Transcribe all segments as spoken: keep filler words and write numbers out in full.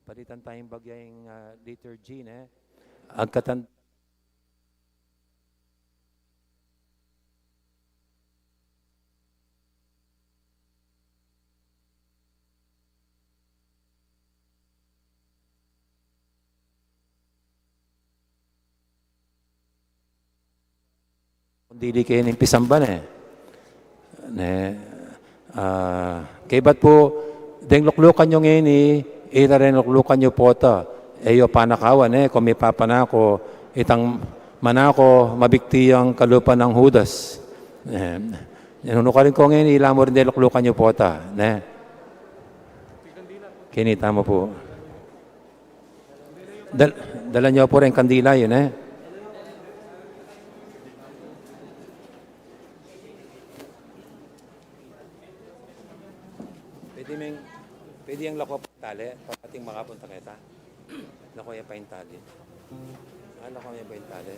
Palitan tayang bagya ing, ah, liturgy, ne? Agkatan- Kundili keni ing pisamba, ne. Ne, ah, kaybat pu, deng luklukan yu ngeni, ira reng luklukan yu pota, e yu panakawan, ne, kung mipapanako, itang manako, mabikti yang kalupa nang Judas. Ne, nunukarin ku ngeni, ila mu rin deng luklukan yu pota, ne. Keni tamu pu. Dal-, dala yu pu reng kandila yu, ne. Pwede meng, pwede yang lako pa ing tali, para atin makapunta keta. Lako ya pa ing tali. Ah, lako ya pa ing tali.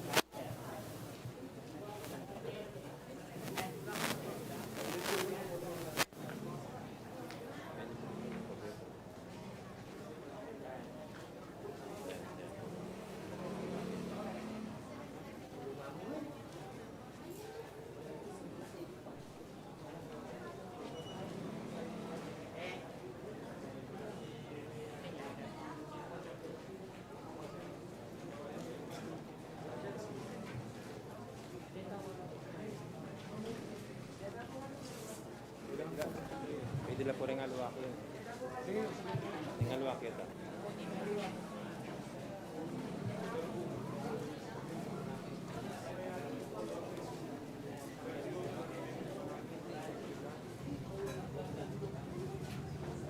Pwede la pu ring alwaki. Ring alwaki ita.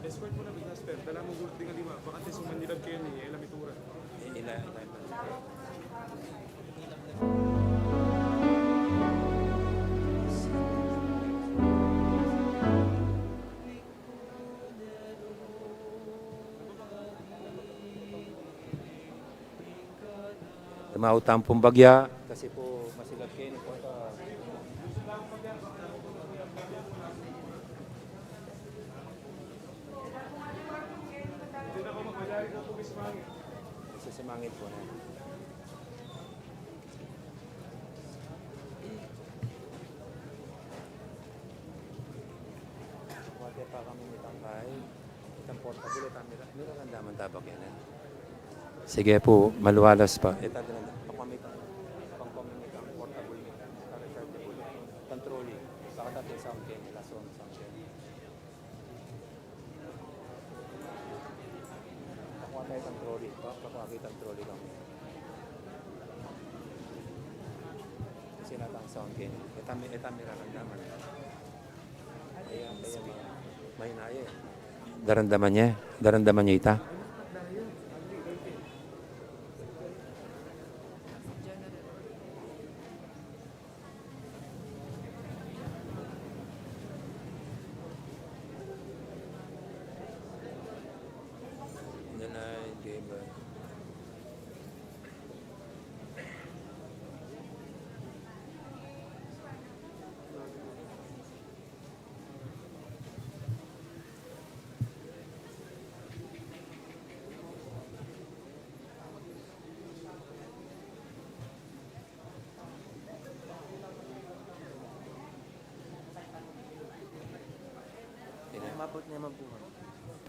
Escort mu na, Mister. Dala mu gulot ding aliwa. Bakante sumanyilab keni, e la mitura. Ila, ila, ila. Dumaut tamu pung bagya. Kasi pu, masilab keni pu. Kasi sumangit pu na. Kuwate pa kami mitang kai. Itang portable, itang mira-, miraramdaman ta ba keni? Sige pu, maluwalas pa. Ita, dinanda-, pang pamita-, pang pamita, portable, rechargeable. Itang trolley. Bakit atin sound keni, lason, sound keni. Pakuha tamu itang trolley. Pa-, pakuha ke itang trolley kami. Kasi na itang sound keni. Ita mi-, ita miraramdaman. Ayan, ayan, ma-, mahina ya e. Daramdaman ye. Daramdaman ye ita.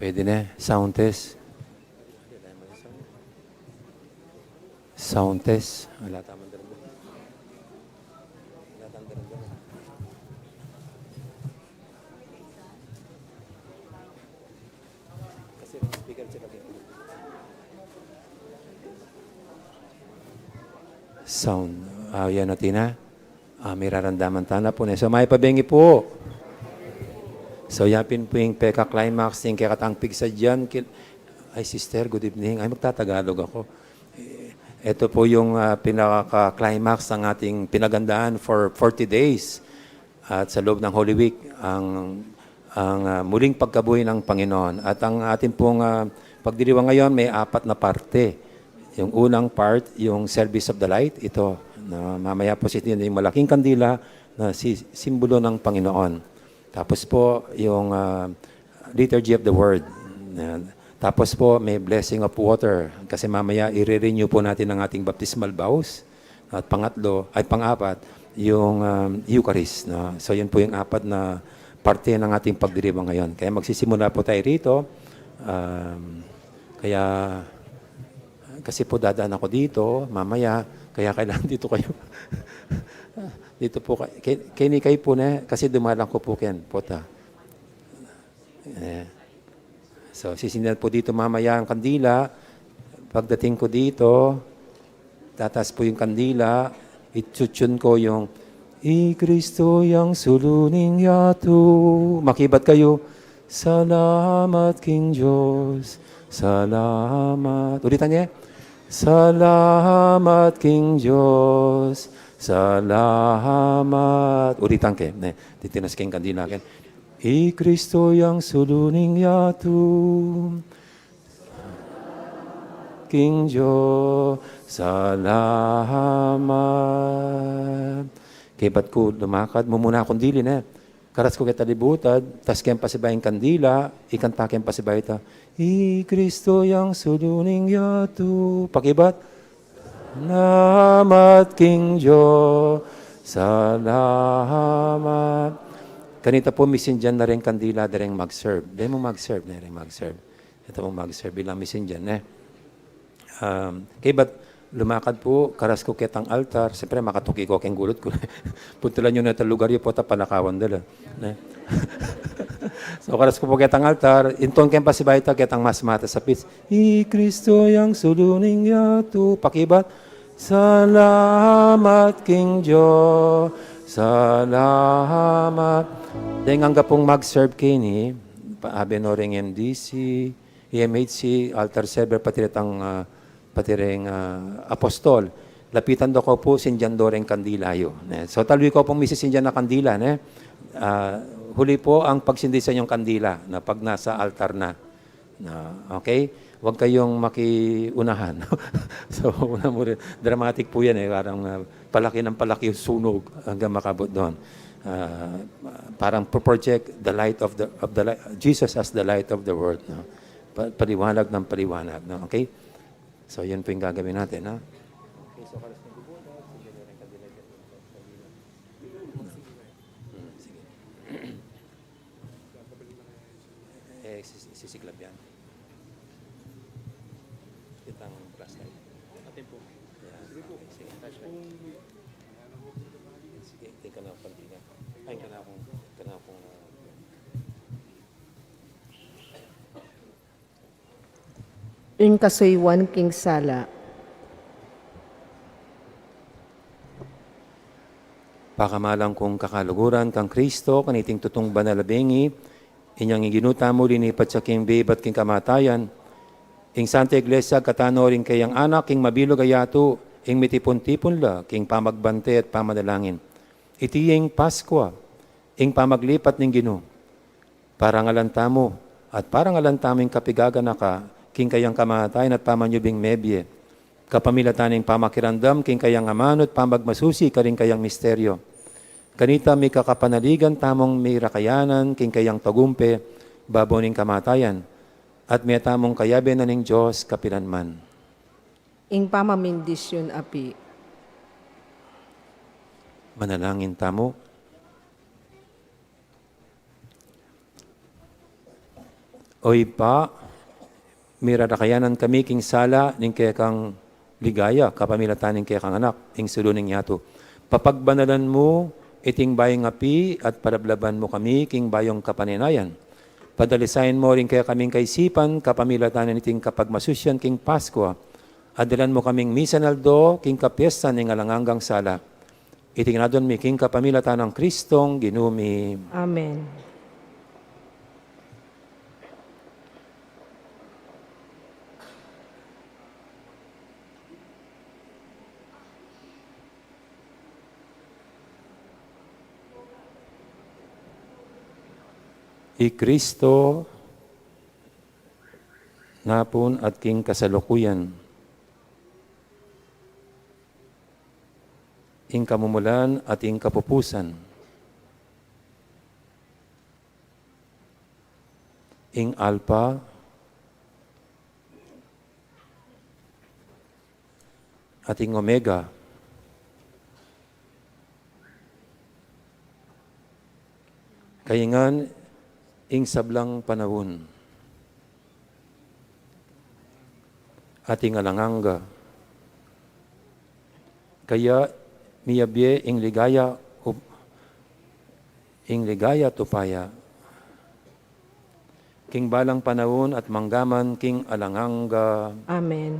Pwede na, sound test. Sound test. Wala tamang daramdaman. Wala tamang daramdaman. Kasi ring speaker siya lagi. Sound. Ah, yan na tina. Ah, miraramdaman ta na pu ne. So, mayap a bengi pu. So, yan pin pu ing peka-climax ning kekatang pigsadyan. Kil-, ay, sister, good evening. Ay, magtatagalog ako. Eh, ito po yung, ah, pinaka-climax ng ating pinagandahan for forty days. At sa loob ng Holy Week, ang, ang, ah, muling pagkabuhay ng Panginoon. At ang ating pong, ah, pagdiriwang ngayon may apat na parte. Yung unang part, yung Service of the Light, ito, na mamaya po sisimulan yung malaking kandila na si-, simbolo ng Panginoon. Tapos po, yung, ah, Liturgy of the Word. Yan. Tapos po, may blessing of water. Kasi mamaya, i-renew po natin ang ating baptismal vows. At pangatlo, ay pang-apat, yung um, Eucharist. No? So, yun po yung apat na parte ng ating pagdiriwang ngayon. Kaya magsisimula po tayo rito. Um, kaya, kasi po dadaan ako dito, mamaya, kaya kailangan dito kayo. Dito po, kay, kay ni kay po na, kasi dumalang ko po ken, pota. Eh. So, sisindihan po dito mamaya ang kandila. Pagdating ko dito, tatas po yung kandila, itutune ko yung, "I Kristo yang sulu ning yatu." Makibat kayo, "Salamat king Dios, salamat." Ulitan niya, "Salamat king Dios, salamat." Ulitan ke, ne, titinas king kandila ken. "I Kristo yang sulu ning yatu, king Dios, salamat." Kaybat ku lumakad, mumuna akong dili ne. Karas ku keta libutad, tas keng pasibayu ing kandila, ikanta keng pasibayu ta, "I Kristo yang sulu ning yatu." Pakibat, "Salamat king Dios, salamat." Kanita po, misindian na ring kandila, da ring mag-serve. Da ring mag-serve, da ring mag-serve. Ita pong mag-serve bilang misindian, eh. Um, kaybat lumakad po, karas ku ketang altar, siyempre, makatuki ko keng gulut ku. Puntulan yu na ita lugar yu, pota palakawan da la. Ne? So, karas ku po ketang altar, intun keng pasibayu ta ketang mas matas a pitch. "I Kristo yang sulu ning yatu." Pakibat, "Salamat king Dios, salamat." Deng angga pong mag-serve keni, pa-, abe no ring M D C, E M H C, altar server, pati retang, ah, pati reng, ah, apostol. Lapitan do ko po, sindian do reng kandila yu, ne? So, talwi ko pong misisindian a kandila, ne? Ah, huli po ang pagsindi sa inyong kandila na pag nasa altar na. Na, okay? Huwag kayong makiunahan. So, una mo rin. Dramatic po yan eh. Parang, ah, palaki ng palaki yung sunog hanggang makabot doon. Ah, parang project the light of the, of the light, Jesus as the light of the world. No? Pa-, paliwanag ng paliwanag. No? Okay? So, yun po yung gagawin natin. Ha? Okay, so, kalas ng gubutan, sige na rin kandila. Hmm, sige. Eh, sis-, sisiklab yan. Kitang flashlight. Atin po. Yan. Okay, sige. Flashlight. Sige, tingnan ko na ang pandila. Ay, tingnan ko, tingnan ko na. Ing kasuyuan king sala. Pakamalan kung kakaluguran kang Kristo, kaniting tutung banal a bengi, inyang ing Ginu tamu linipat ya king bie ibat king kamatayan. Ing Santa Iglesia, katano ring kayang anak, king mabilug a yatu, ing mitipun-tipun la, king pamagbante at pamanalangin. Iti ing Paskua, ing pamaglipat ning Ginu. Parangalan tamu, at parangalan tamu ing kapigaganaka, king kayang kamatayan at pamanyubling mebie. Kapamilatan ning pamakiramdam, king kayang amanu at pamagmasusi, karing kayang misteryo. Kanita mikakapanaligan tamung mirakayanan, king kayang tagumpe, babo ning kamatayan. At mie tamung kayabe na ning Dios, kapilan man. Ing pamamindisyon api. Manalangin tamu. O Ibpa, mirarakayanan kami king sala ning kekang ligaya, kapamilatan ning kekang anak, ing sulu ning yatu. Papagbanalan mu, iting bayung api, at palablaban mu kami, king bayung kapanenayan. Padalisayan mu ring kekaming kaisipan, kapamilatan niting kapagmasusian king Paskua. At dalan mu kaming misan aldo, king kapiestan ning alang anggang sala. Iti ngan adwan mi king kapamilatan nang Kristong Ginu mi. Amen. I Kristo, napun at king kasalukuyan. Ing kamumulan at ing kapupusan, ing Alpa at ing Omega, kayi ngan ing sablang panaun at ing alang angga. Kaya miyabie ing ligaya, up-, ing ligaya at upaya king balang panaun at manggaman king alang angga. Amen.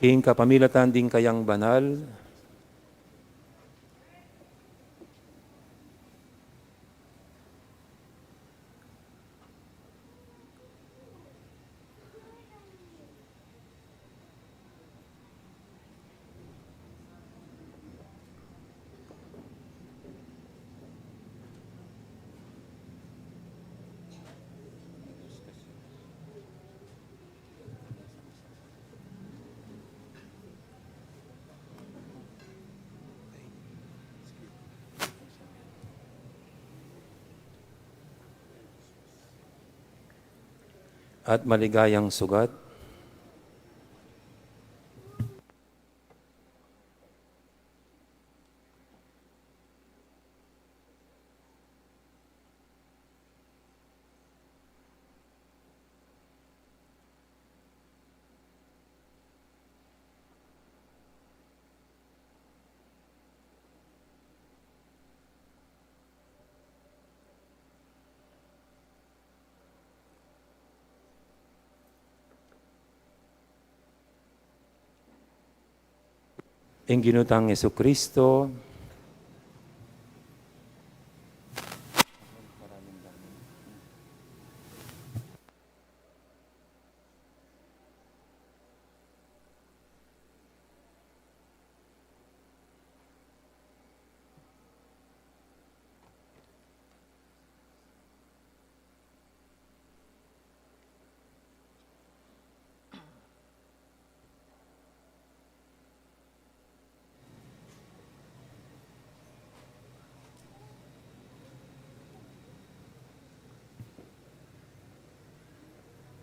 King kapamilatan ding kayang banal, at maligayang sugat. Ing Ginu tang Jesucristo.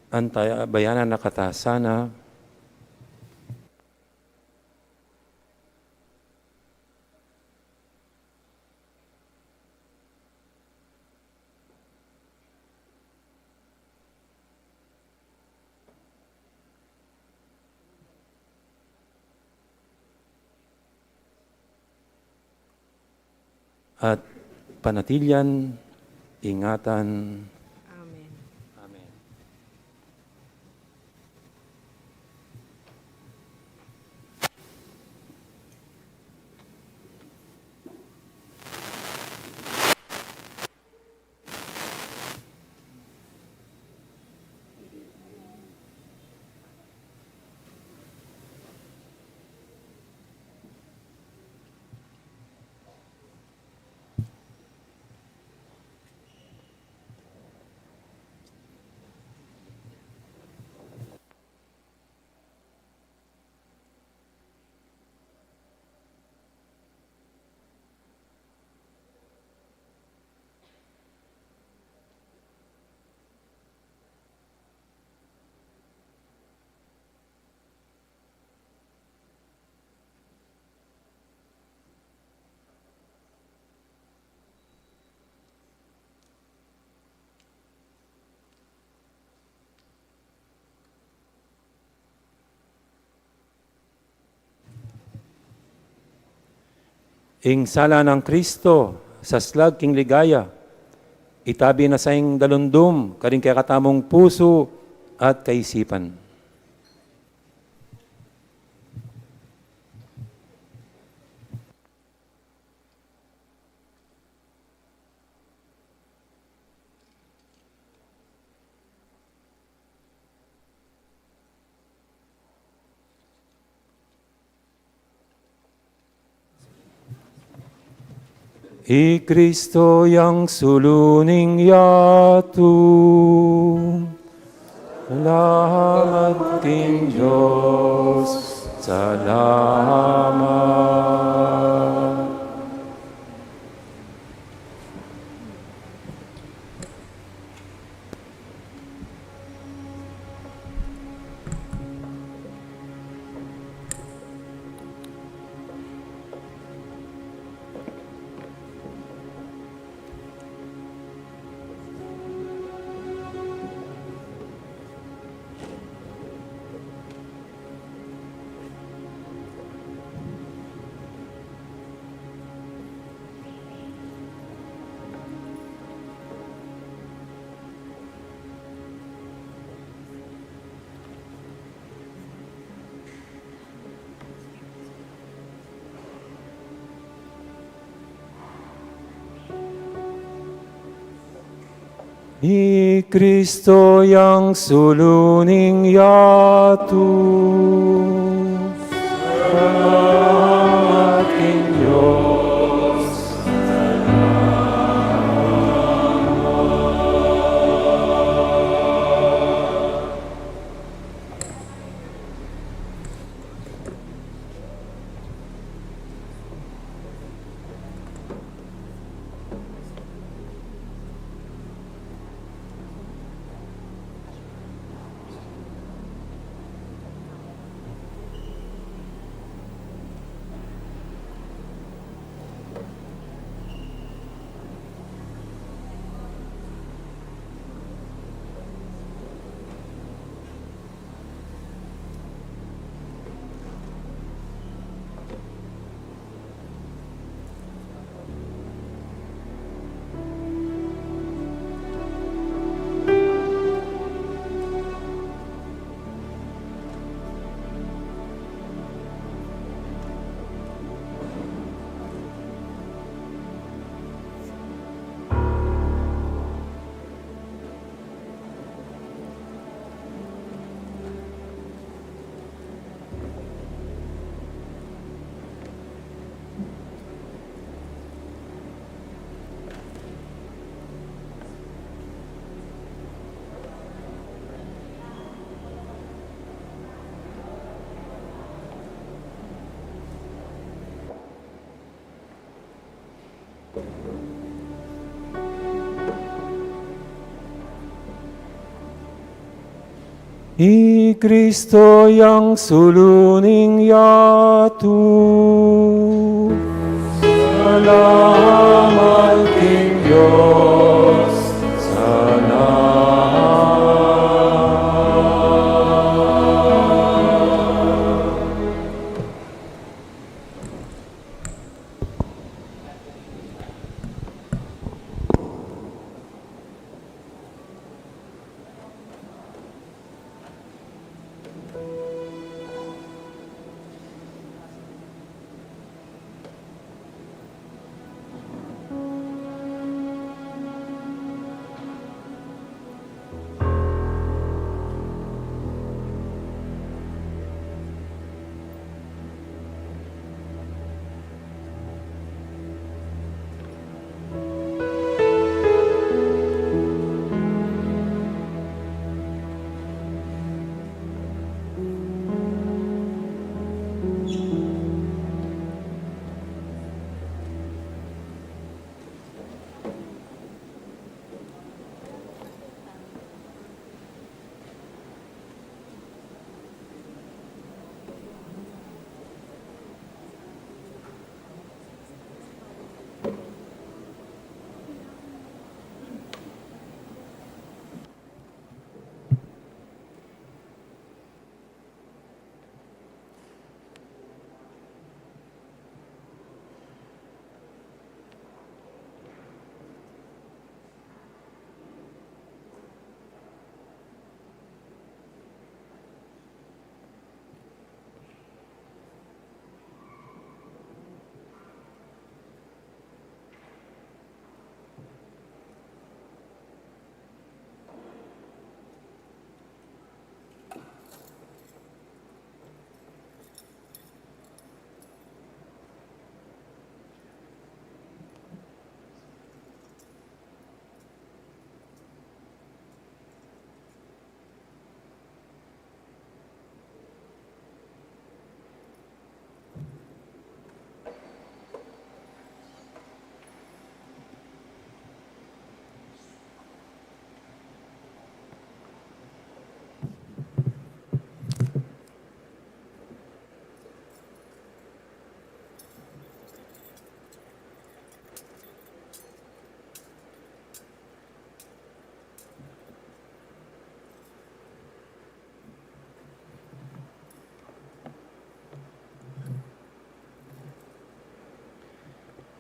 Antabayanan na katasan na. At panatilian, ingatan. Amen. Amen. Ing sala nang Kristo, saslag king ligaya, itabi na sa ing dalundum karing kekatamung pusu at kaisipan. I Kristo yang sulu ning yatu. Salamat king Dios. Salamat. I Kristo yang sulu ning yatu. Salamat king Dios. I Kristo yang sulu ning yatu. Salamat king Dios. Salamat.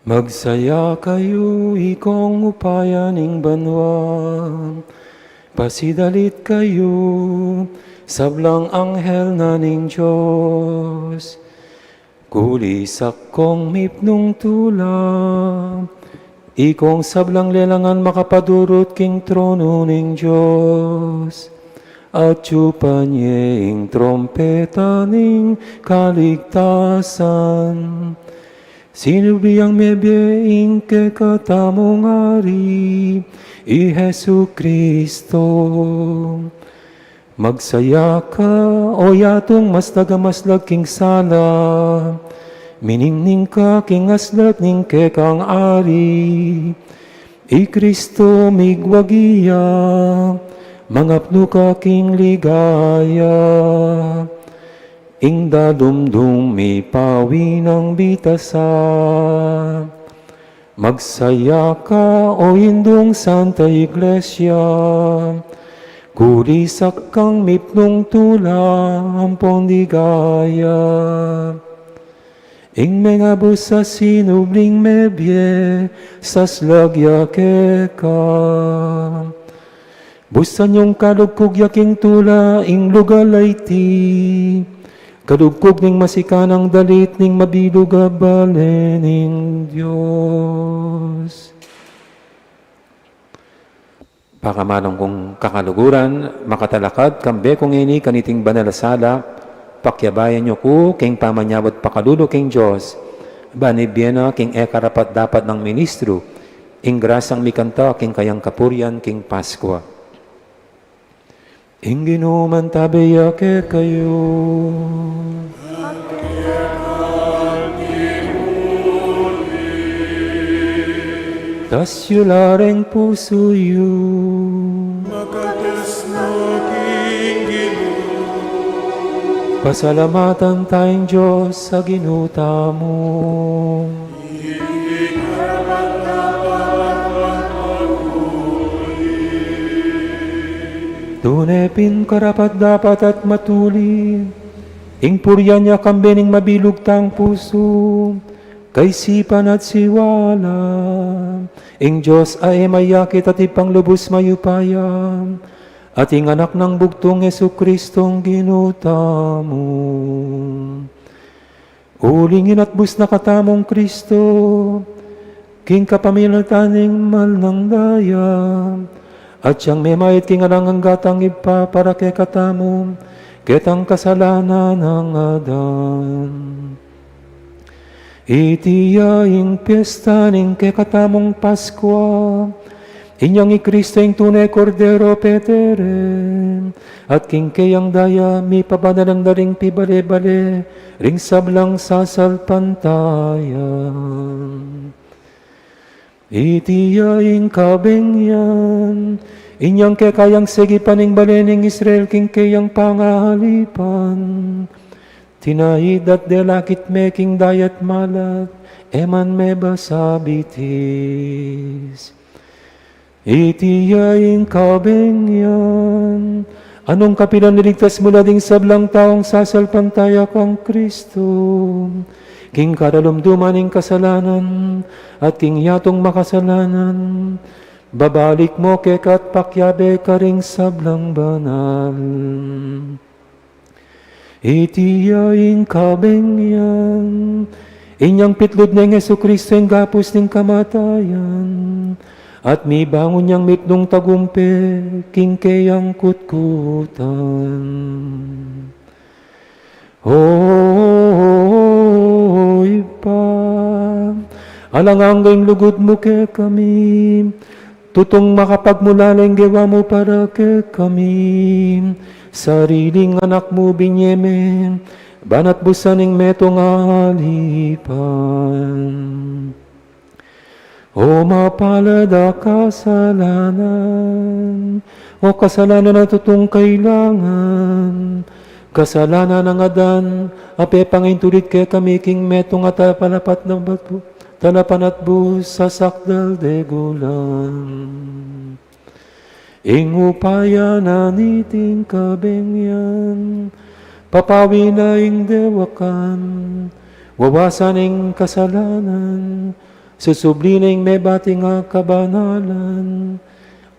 Magsaya kayu, ikong upaya ning banua. Pasidalit kayu, sablang anghel na ning Dios. Kulisak kong mipnung tula, Ikong sablang lelangan makapadurut king tronu ning Dios. Atiu pa nye ing trompeta ning kaligtasan. Sinubli yang mebie ing kekatamung Ari, i Jesucristo. Magsaya ka, o yatung mas tagamaslag king sala, miningning ka king aslag ning kekang Ari. I Cristo migwagi ya, mangapnu ka king ligaya. Ing dadumdum mipawi nang bitasa. Magsaya ka, o indung Santa Iglesia, kulisak kang mipnung tula ampon ligaya. Ing mengabus a sinubling mebie, saslag ya keka. Busan yung kalugkug ya king tula ing lugal a iti, kalugkug ning masikanang dalit ning mabilug a bale ning Dios. Pakamanung kung kakaluguran, makatalakad kambe ku ngeni kaniting banal a sala, pakiabayan yu ku king pamanyawad pakalulu king Dios, ban ibie na king e karapat-dapat nang ministru, ing grasang mikanta king kayang kapurian king Paskua. Ing Ginu mantabe ya kekayu. Itas yu la ring pusu yu. Makatas na king Ginu. Pasalamatan taya ing Dios a Ginu tamu. Tune pin karapat-dapat at matuli ing purian ya kambe ning mabilug tang pusu, kaisipan at siwala, ing Dios a e mayakit at Ibpang lubus mayupaya, at ing Anak nang bugtung Jesucristong Ginu tamu. Uling inatbus na katamung Cristo, king kapamilatan ning mal nang daya, at siyang memait king alang angga tang Ibpa para kekatamu, ketang kasalanan nang adan. Iti ya ing piesta ning kekatamung Paskua, inyang i Cristo ing tune Kordero petere, at king keyang daya mipabanalan da ring pibale-bale ring sablang sasalpantaya. Iti ya ing kabengyan, inyang kekayang segipan ing bale ning Israel king keyang pangahalipan. Tinaid at delakit me king dayat malat, e man me basabitis. Iti ya ing kabengyan, anung kapilan liligtas mu la ding sablang taung sasalpantaya kang Cristo, king karalumduman ning kasalanan, at king yatung makasalanan, babalik mu keka at pakiabe karing sablang banal. Iti ya ing kabengyan, inyang pitlud neng Jesucristo ing gapus ning kamatayan, at mibangun yang mipnung tagumpe king keyang kutkutan. O Ibpa, alang angga ing lugud mu kekami, tutung makapagmulala ing gewa mu para kekami, sariling anak mu binye me, banat busan ing metung a alipan. O mapalad a kasalanan, o kasalanan a tutung kailangan, kasalanan nang adan, a pepangaintulid kekami king metung a talapanabat bu-, talapanatbus a sakdal degulan. Ing upaya na niting kabengyan, papawi na ing dewakan, wawasan ing kasalanan, susubli na ing mebating a kabanalan,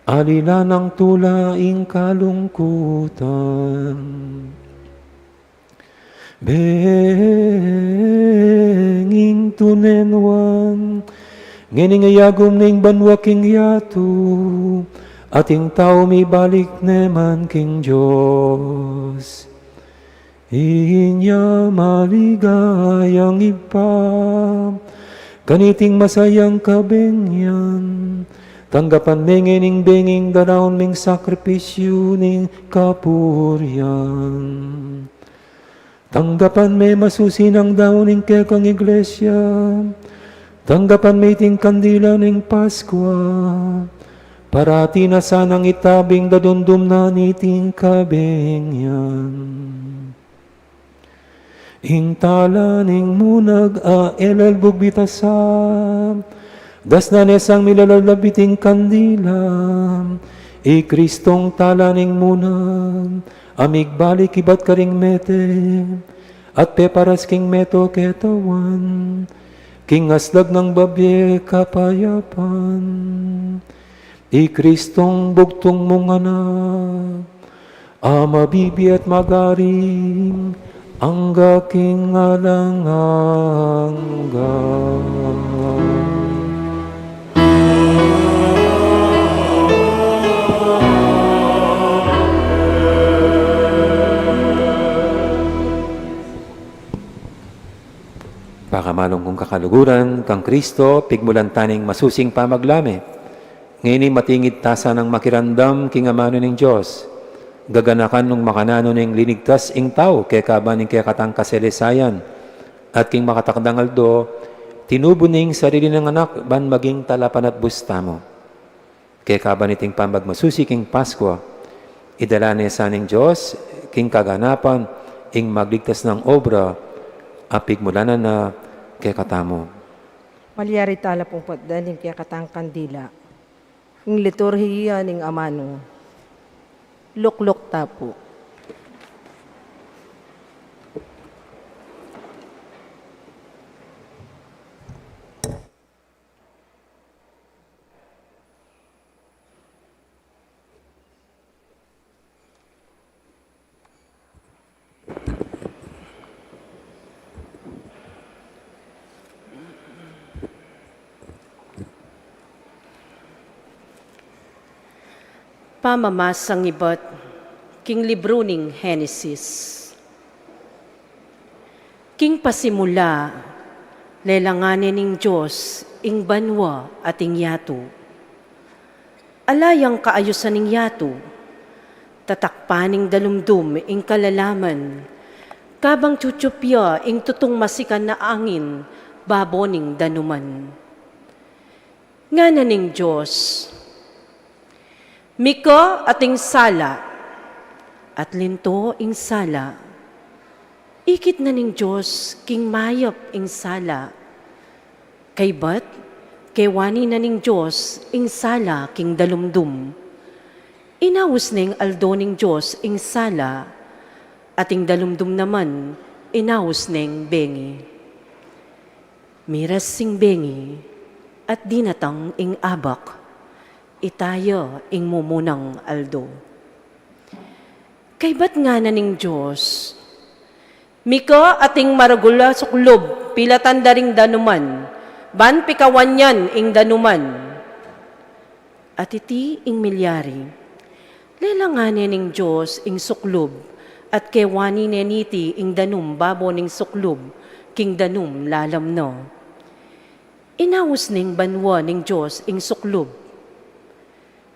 alilan nang tula ing kalungkutan. Beng ing tune nuan, Ngeni ing ayagum ning banua king yatu, at ing tau mibalik ne man king Dios. Inya maligayang Ibpa, kaniting masayang kabengyan, tanggapan me ngening benging daraun ming sakripisyu ning kapurian. Tanggapan me masusi nang daun ning kekang iglesia. Tanggapan me iting kandila ning Paskua. Parati na sanang itabi ing dadumdum na niting kabengyan. Ing tala ning munag a elal bugbitasam, dasnan ne sang milalalab iting kandila. I Kristong tala ning munag, a migbalik ibat karing mete, at peparas king meto ketawan, king aslag nang babie kapayapan. I Kristong bugtung mung anak, a mabibie at magari angga king alang angga. Pakamalung kung kakaluguran, kang Kristo pigmulan ta ning masusing pamaglame. Ngeni matingid ta sanang makiramdam king amanu ning Dios. Gaganakan nung makananu neng linigtas ing tau kekaba ning kekatang kasalesayan, at king makatakdang aldo, tinubu ne ing sarili nang anak ban maging talapanatbus tamu. Kekaba niting pamagmasusi king Paskua, idala ne sa ning Dios king kaganapan ing magligtas nang obra a pigmulanan na kekatamu. Malyari tala pung patdan ing kekatang kandila. Ing liturhiya ning amanu. Lukluk ta pu. Pamamasang ibat king libru ning Henesis. King pasimula, lelangan ne ning Dios ing banua at ing yatu. Ala yang kaayusan ning yatu, tatakpan ning dalumdum ing kalalaman, kabang tsutsupya ing tutung masikan a angin babo ning danuman. Ngana ning Dios, "Mika ating sala, at linto ing sala." Ikit na ning Dios king mayap ing sala. Kaybat, kewani na ning Dios ing sala king dalumdum. Inaus neng aldo ning Dios ing sala, at ing dalumdum naman inaus neng bengi. Miras ing bengi, at dinatang ing abak. Ita ya ing mumunang aldo. Kaybat ngana ning Dios, "Mika ating maragul a suklub, pilatan da ring danuman, ban pikawan yan ing danuman." At iti ing milyari. Lelangan ne ning Dios ing suklub, at kewani ne niti ing danum babo ning suklub, king danum lalam na. Inaus ning banua ning Dios ing suklub.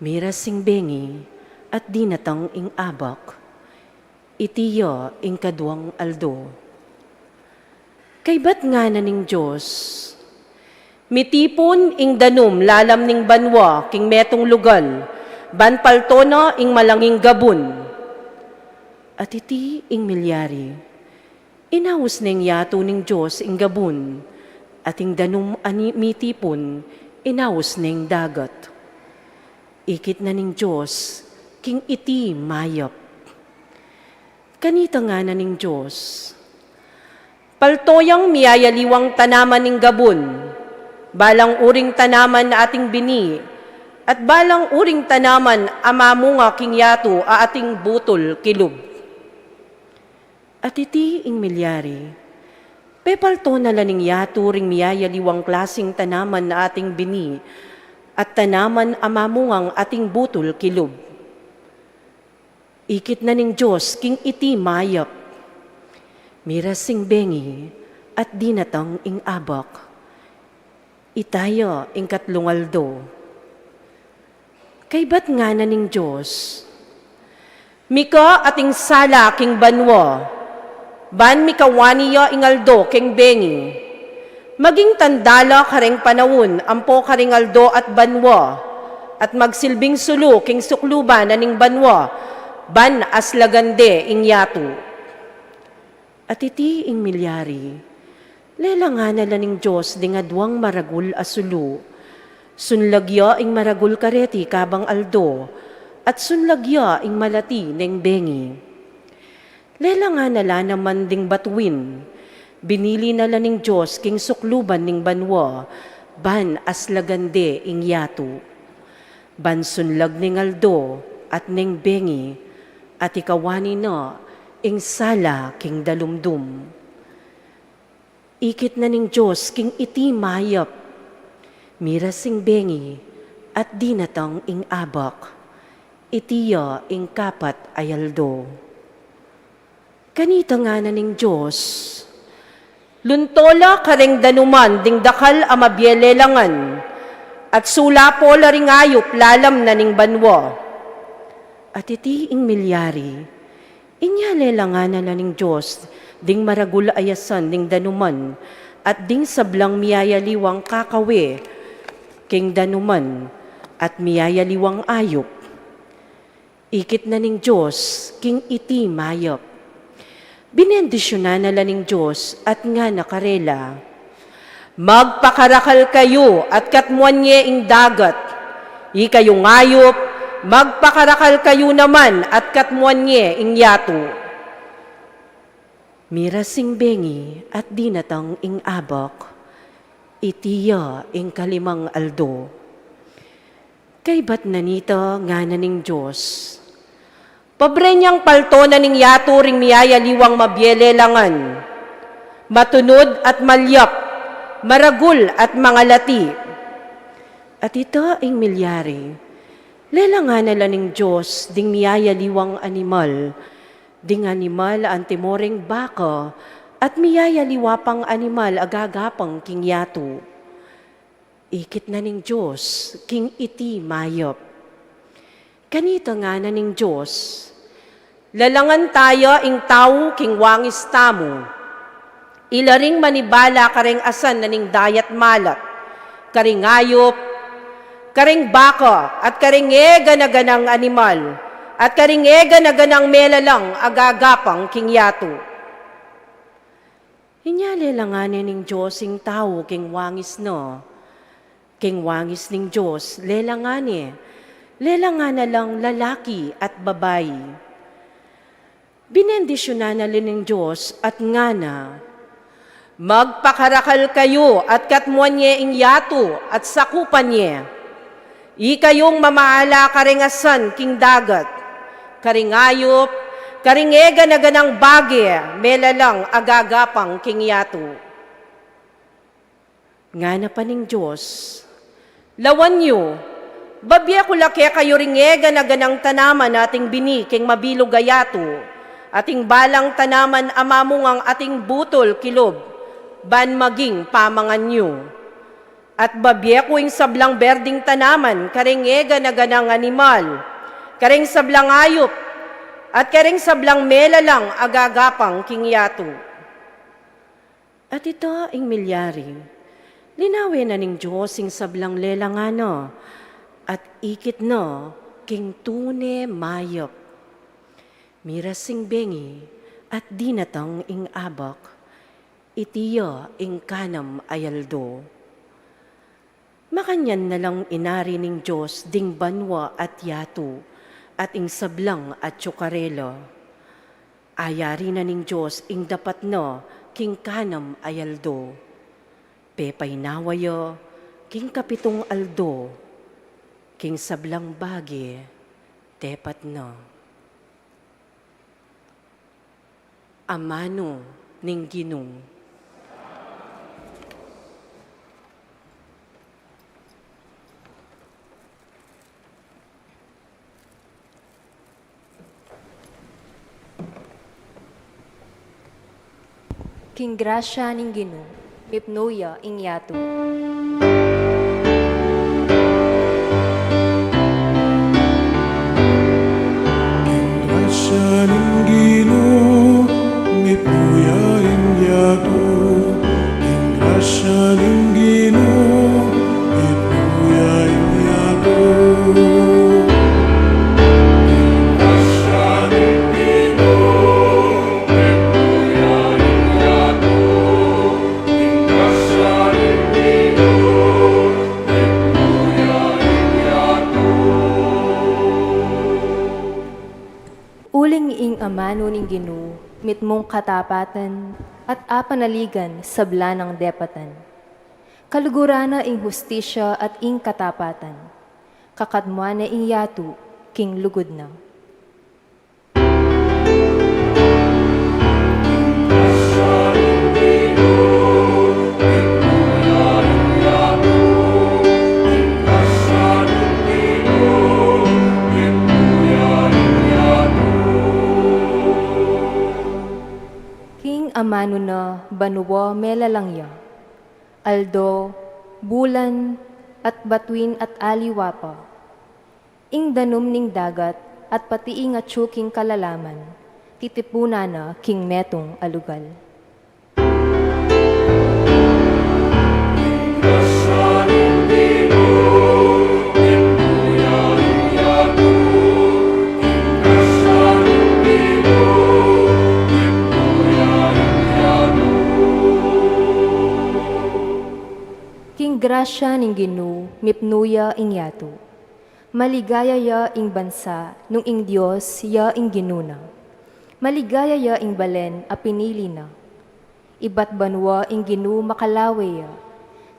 Miras ing bengi, at dinatang ing abak. Iti ya ing kaduang aldo. Kaybat ngana ning Dios, "Mitipun ing danum lalam ning banua king metung lugal, ban palto na ing malanging gabun." At iti ing milyari. Inaus neng yatu ning Dios ing gabun, at ing danum a mitipun, inaus neng dagat. Ikit na ning Dios king iti mayap. Kanita ngana ning Dios, "Palto yang miyayaliwang tanaman ning gabun, balang uring tanaman a ating bini, at balang uring tanaman a mamunga king yatu a ating butul kilub." At iti ing milyari. Pepalto na la ning yatu ring miyayaliwang klasing tanaman na ating bini, at tanaman a mamungang ating butul kilub. Ikit na ning Dios king iti mayap. Miras ing bengi, at dinatang ing abak. Ita ya ing katlung aldo. Kaybat ngana ning Dios, "Mika ating sala king banua, ban mikawani ya ing aldo king bengi. Maging tanda la kareng panaun ampo kareng aldo at banua, at magsilbing sulu king sukluban na ning banua, ban aslagan de ing yatu." At iti ing milyari, lelangan na la ning Dios ding aduang maragul a sulu. Sunlag ya ing maragul kareti kabang aldo, at sunlag ya ing malati neng bengi. Lelangan na la naman ding batuin, binili na la ning Dios king sukluban ning banua, ban aslagan de ing yatu. Ban sunlag neng aldo at neng bengi, at ikawani na ing sala king dalumdum. Ikit na ning Dios king iti mayap. Miras ing bengi, at dinatang ing abak. Iti ya ing kapat a aldo. Kanita ngana ning Dios, "Lunto la kareng danuman ding dakal a mabie lelangan, at sulapo la ring ayup lalam na ning banua." At iti ing milyari, inya lelangan na la ning Dios ding maragul a yasan ning danuman, at ding sablang miyayaliwang kakawe king danuman, at miyayaliwang ayup. Ikit na ning Dios king iti mayap. Binendisyunan na la ning Dios at ngana karela, "Magpakarakal kayu at katmuan ye ing dagat. Ikayung ayup, magpakarakal kayu naman at katmuan ye ing yatu." Miras ing bengi at dinatang ing abak. Iti ya ing kalimang aldo. Kaybat na nita ngana ning Dios, "Pabre nyang palto na ning yatu ring miyayaliwang mabie lelangan, matunud at malyap, maragul at mangalati." At ita ing milyari, lelangan na la ning Dios ding miyayaliwang animal, ding animal a antimo reng baka, at miyayaliwa pang animal a gagapang king yatu. Ikit na ning Dios king iti mayap. Kanita ngana ning Dios, "Lelangan taya ing tau king wangis tamu. Ila ring manibala kareng asan na ning dayat malat, kareng ayup, kareng baka, at kareng e gana-ganang animal, at kareng e gana-ganang melalang a gagapang king yatu." Inya lelangan ne ning Dios ing tau king wangis na. King wangis ning Dios lelangan ne. Lelangan na lang lalaki at babai. Binendisyunan na la ning Dios at ngana, "Magpakarakal kayu at katmuan ye ing yatu at sakupan ye. Ikayung mamaala kareng asan king dagat, kareng ayup, kareng e gana-ganang bage melalang a gagapang king yatu." Ngana pa ning Dios, "Lawan yu, babie ku la kekayu ring e gana-ganang tanaman ating bini king mabilug a yatu, at ing balang tanaman a mamungang ating butul kilub, ban maging pamangan yu. At babie ku ing sablang berding tanaman kareng e gana-ganang animal, kareng sablang ayup, at kareng sablang melalang a gagapang king yatu." At ita ing milyari, linawe na ning Dios ing sablang lelangan na, at ikit na king tune mayap. Miras ing bengi, at dinatang ing abak. Iti ya ing kanam a aldo. Makanyan na lang inari ning Dios ding banua at yatu, at ing sablang atyu karela. Ayari na ning Dios ing dapat na king kanam a aldo. Pepainawa ya king kapitung aldo, king sablang bage tepat na. Amanu ning Ginu. King grasya ning Ginu, mipnu ya ing yatu. King grasya ning Ginu, mipnu ya ing yatu. King grasya ning Ginu, mipnu ya ing yatu. King grasya ning Ginu, mipnu ya ing yatu. Ing grasya ning Ginu, mipnu ya ing yatu. Uling ing amanu ning Ginu, mitmung katapatan, at apanaligan sabla nang depatan. Kaluguran na ing hustisya at ing katapatan. Kakadmuan na ing yatu, king lugud na. King amanu na banua melalang ya. Aldo, bulan, at batuin at aliwa pa. Ing danum ning dagat at pati ing atyu king kalalaman, titipunan na king metung a lugal. King grasya ning Ginu, mipnu ya ing yatu. Maligaya ya ing bansa, nung ing Dios ya ing Ginu na. Maligaya ya ing balen a pinili na. Ibat banua ing Ginu makalawe ya.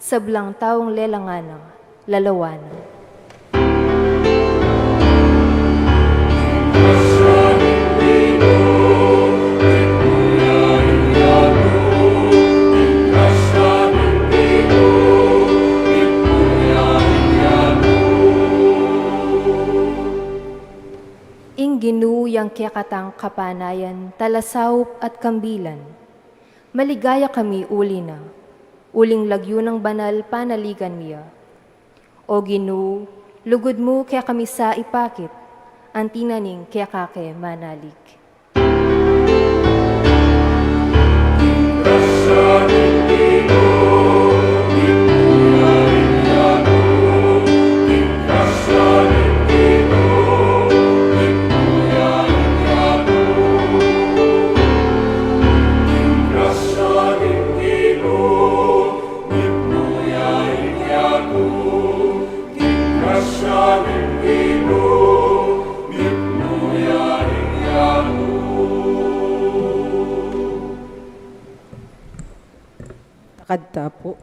Sablang taung lelangan na, lalawan na. Ing Ginu yang kekatang kapanayan, talasaup at kambilan. Maligaya kami uli na, uling lagyu nang banal panaligan mi ya. O Ginu, lugud mu kekami sa ipakit, anti na ning keka ke manalig. Takad ta pu.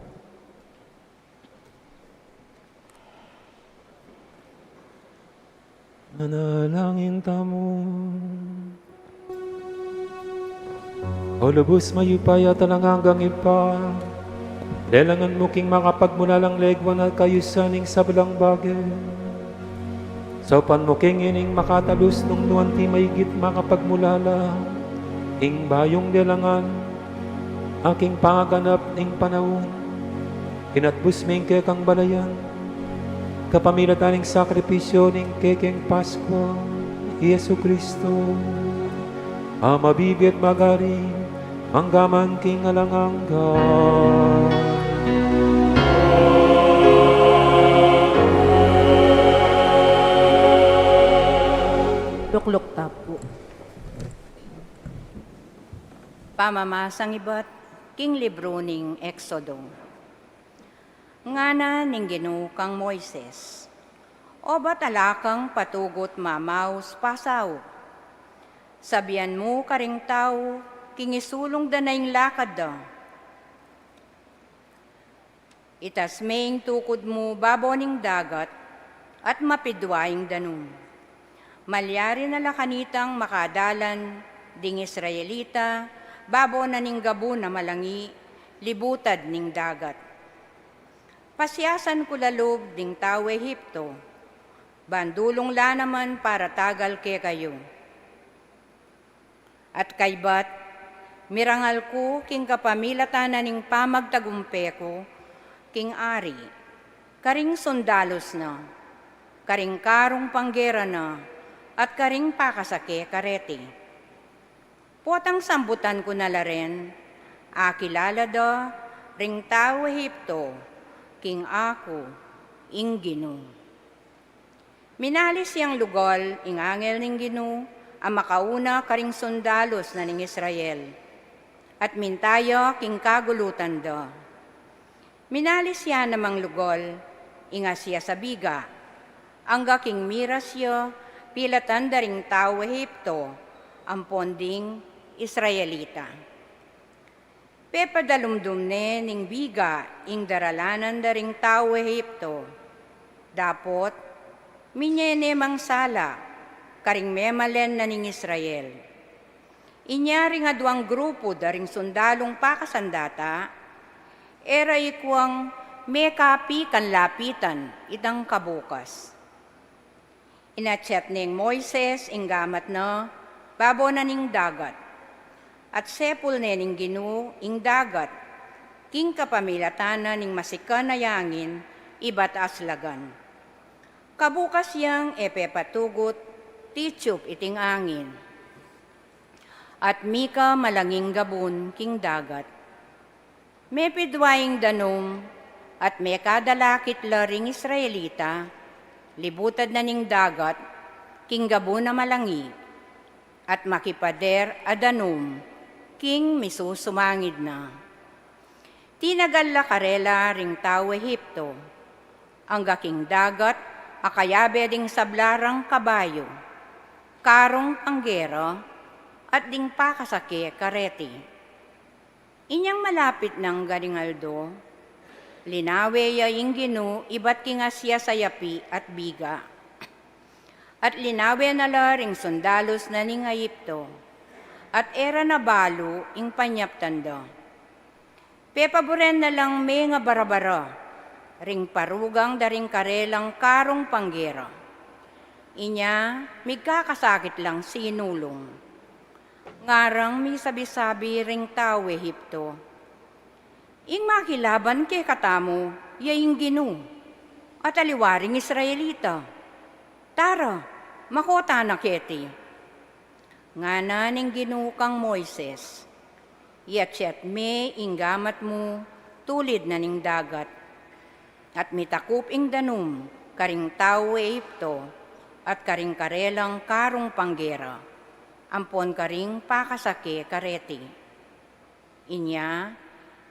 Manalangin tamu. O lubus mayupaya at alang anggang Ibpa, lelangan mu king makapagmulalang legwan at kayusan ing sablang bage. Saupan mu king ining makatalus nung nu anti maigit makapagmulala ing bayung lelangan, a king pangaganap ning panaun, inatbus mi ing kekang balayan, kapamilatan ning sakripisyu ning kekeng Paskwa, i Jesucristo, a mabibie at magari, mangga man king alang angga. Lukluk ta pu. Pamamasang ibat king libru ning Exodo. Ngana ning Ginu kang Moises, obat ala kang patugut mamaus pasaup. Sabian mu karing tau king isulung da na ing lakad da. Itas me ing tukud mu babo ning dagat, at mapidua ing danum. Malyari na la kanitang makadalan ding Israelita babo na ning gabun a malangi, libutad ning dagat. Pasiasan ku la lub ding tau Egipto, ban dulung la naman para tagal kekayu. At kaybat, Mirangal ku king kapamilatan na ning pamagtagumpe ku king ari, karing sundalus na, karing karung panggera na, at karing pakasake kareti. Potang sambutan ku na la ren, akilala da ring tau Ehipto king aku ing Ginu. Minalis yang lugal ing angel ning Ginu a makauna karing sundalus na ning Israel, at minta ya king kagulutan da. Minalis ya namang lugal ing asias a biga, angga king miras ya pilatan da ring tau Ehipto ampon ding Israelita. Pepadalumdum ne ning biga ing daralanan da ring tau Ehipto. Dapot, minye ne mang sala karing memalen na ning Israel. Inya ring aduang grupu da ring sundalung pakasandata, e ra ikuang mekapi kan lapitan itang kabukas. Inakyat neng Moises ing gamat na babo na ning dagat, at sepul ne ning Ginu ing dagat king kapamilatan na ning masikan a yangin ibat aslagan. Kabukas yang e pepatugut titsup iting angin, at mika malanging gabun king dagat. Mepidua ing danum at mekadalakit la ring Israelita, libutad na ning dagat king gabun a malangi, at makipader a danum king misusumangid na. Tinagal la karela ring tau Ehipto, angga king dagat a kayabe ding sabla rang kabayu, karung panggera, at ding pakasake kareti. Inyang malapit nang ganing aldo, linawe ya ing Ginu ibat king asias a yapi at biga. At linawe na la ring sundalus na ning Ehipto, at e ra na balu ing panyaptan da. Pepaburen na lang menga barabara ring parugang da ring karelang karung panggera. Inya migkakasakit lang sinulung. Ngarang misabi-sabi ring tau Ehipto, "Ing makilaban kekatamu ya ing Ginu, at aliwa ring Israelita. Tara, mako tana keti." Ngana ning Ginu kang Moises, "Iakyat me ing gamat mu tulid na ning dagat, at mitakup ing danum karing tau Ehipto at karing karelang karung panggera, ampon karing pakasake kareti." Inya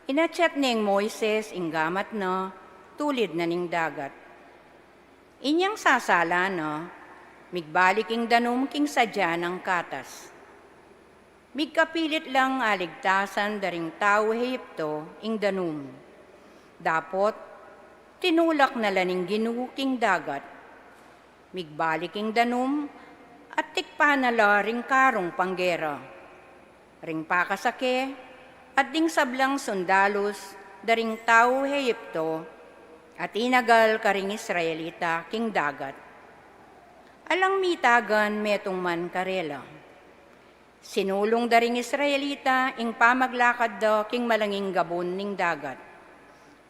inakyat neng Moises ing gamat na tulid na ning dagat. Inyang sasala na, migbalik ing danum king sadya nang katas. Migkapilit lang aligtasan da ring tau Ehipto ing danum. Dapot tinulak na la ning Ginu king dagat. Migbalik ing danum at tikpan na la ring karung panggera, ring pakasake, at ding sablang sundalus da ring tau Ehipto, at inagal karing Israelita king dagat. Alang mitagan metung man karela. Sinulung da ring Israelita ing pamaglakad da king malanging gabun ning dagat,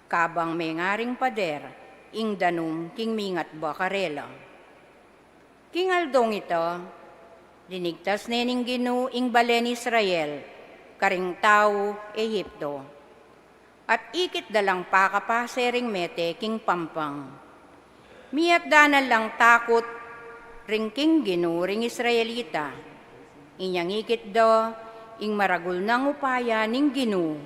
kabang mengaring pader ing danum king mingatba karela. King aldong ita, linigtas ne ning Ginu ing balen Israel karing tau Ehipto, at ikit da lang pakapase ring mete king pampang. Miat da na lang takut ring king Ginu ring Israelita. Inyang ikit da ing maragul nang upaya ning Ginu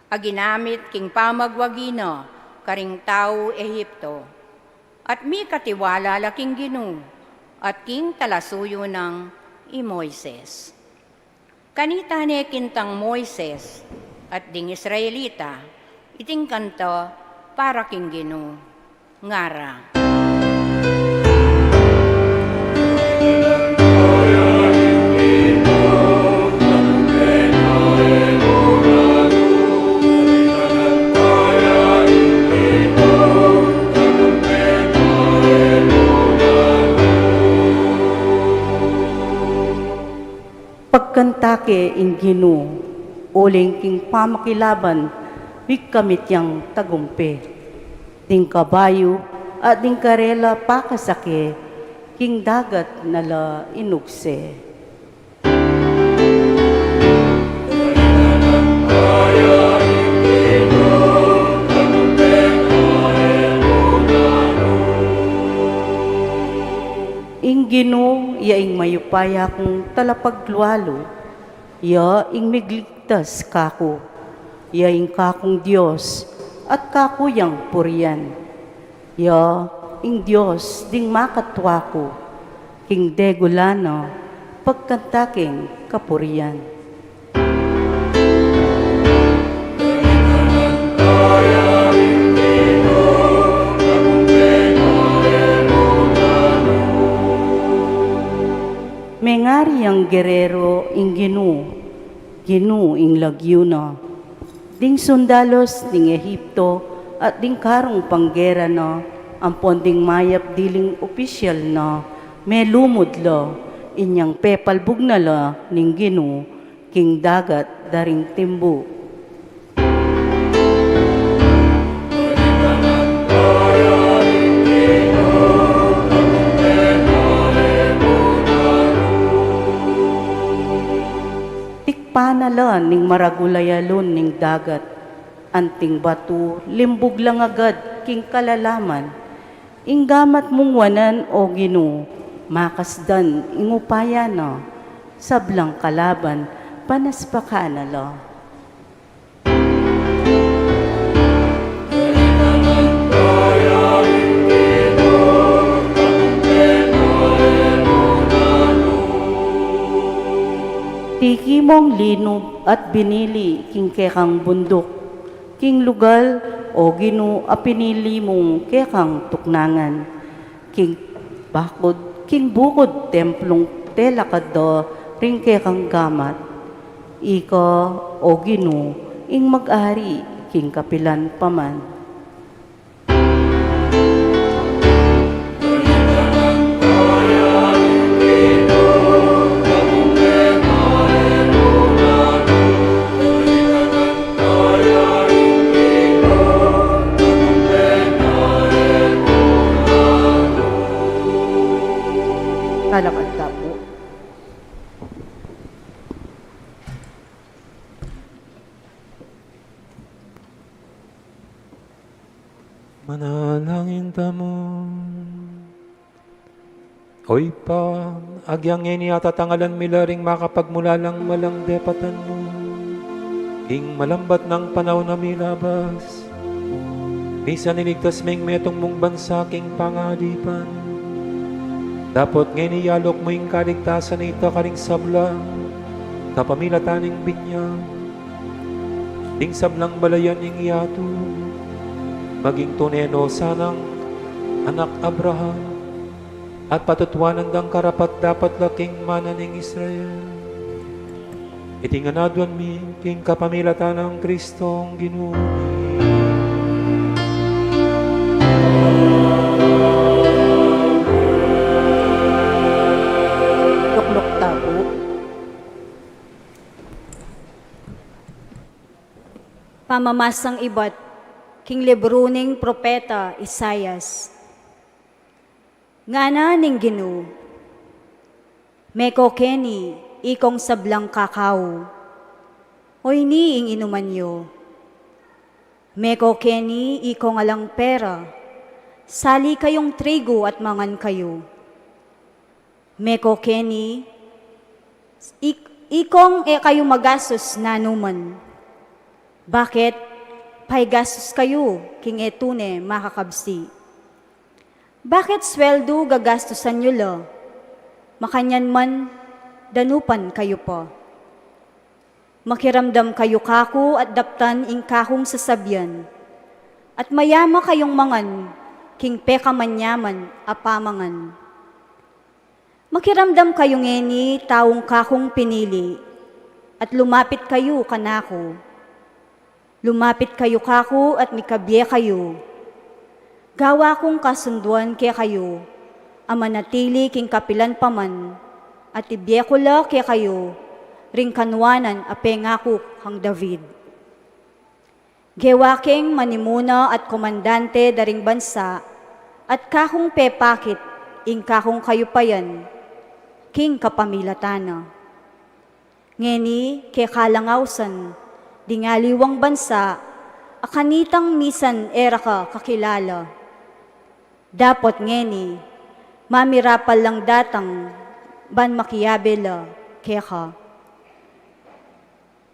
a ginamit king pamagwagi na karing tau Ehipto, at mikatiwala la king Ginu at king talasuyu nang i Moises. Kanita ne kintang Moises at ding Israelita iting kanta para king Ginu, ngara. Kanta ke ing Ginu, uling king pamakilaban, migkamit yang tagumpe. Ding kabayu at ding karela pakasake, king dagat na la inugse. Ing Ginu ya ing mayupaya kung talapaglualu, ya ing migligtas kaku, ya ing kakung Dios, at kaku yang purian. Ya ing Dios ding makatua ku, king degula na pagkanta keng kapurian. Mengari yang gerero ing Ginu, Ginu ing lagyu na. Ding sundalos ning Egipto at ding karung panggera na, ampon ding mayap diling opisyal na, melumud la, inyang pepalbug na la ning Ginu king dagat da ring timbu. Tikpan na la ning maragul a yalun ning dagat, anting batu limbug la ngagad king kalalaman. Ing gamat mung wanan, o Ginu, makasdan ing upaya na, sablang kalaban panaspakan na la. Tiki mung linub at binili king kekang bunduk, king lugal, o Ginu, a pinili mung kekang tuknangan. King bakud, king bukud templung telakad da ring kekang gamat. Ika, o Ginu, ing mag-ari king kapilan pa man. Talakad ta pu. Manalangin tamu. O Ibpa, agyang ngeni atatangalan mi la ring makapagmulalang malang depatan mu king malambat nang panaun a milabas, misan iligtas meng metung mung bansa king pangadipan. Dapot ngeni iyalok mu ing kaligtasan a ita karing sabla kapamilatan ning binyag. Ding sablang balayan ing yatu, maging tune no sanang anak Abraham, at patutuanan dang karapat-dapat la king mana ning Israel. Iti ngan aduan mi king kapamilatan nang Kristong Ginu mi. Lukluk ta pu. Pamamasang ibat king libru ning propeta Isaias. Ngana ning Ginu, meko keni ikong sablang kakau, o ini ing inuman yu. Meko keni ikong alang pera, sali kayung trigu at mangan kayu. Meko keni, ik-, ikong e kayu magastus nanuman. Bakit? Paigastus kayu king e tune makakabsi. Bakit sweldu gagastusan yu la? Makanyan man, danupan kayu pa. Makiramdam kayu kaku at daptan ing kakung sasabian, at mayama kayung mangan king pekamanyaman a pamangan. Makiramdam kayu ngeni, taung kakung pinili, at lumapit kayu kanaku. Lumapit kayu kaku at mikabie kayu. Gawa kung kasunduan kekayu a manatili king kapilan pa man, at ibie ku la kekayu ring kanuanan a pengaku kang David. Gewa keng manimuna at komandante da ring bansa, at kakung pepakit ing kakung kayupayan king kapamilatan na. Ngeni keka lang ausan ding aliwang bansa a kanitang misan e ra ka kakilala. Dapot ngeni mamirapal lang datang ban makiabe la keka.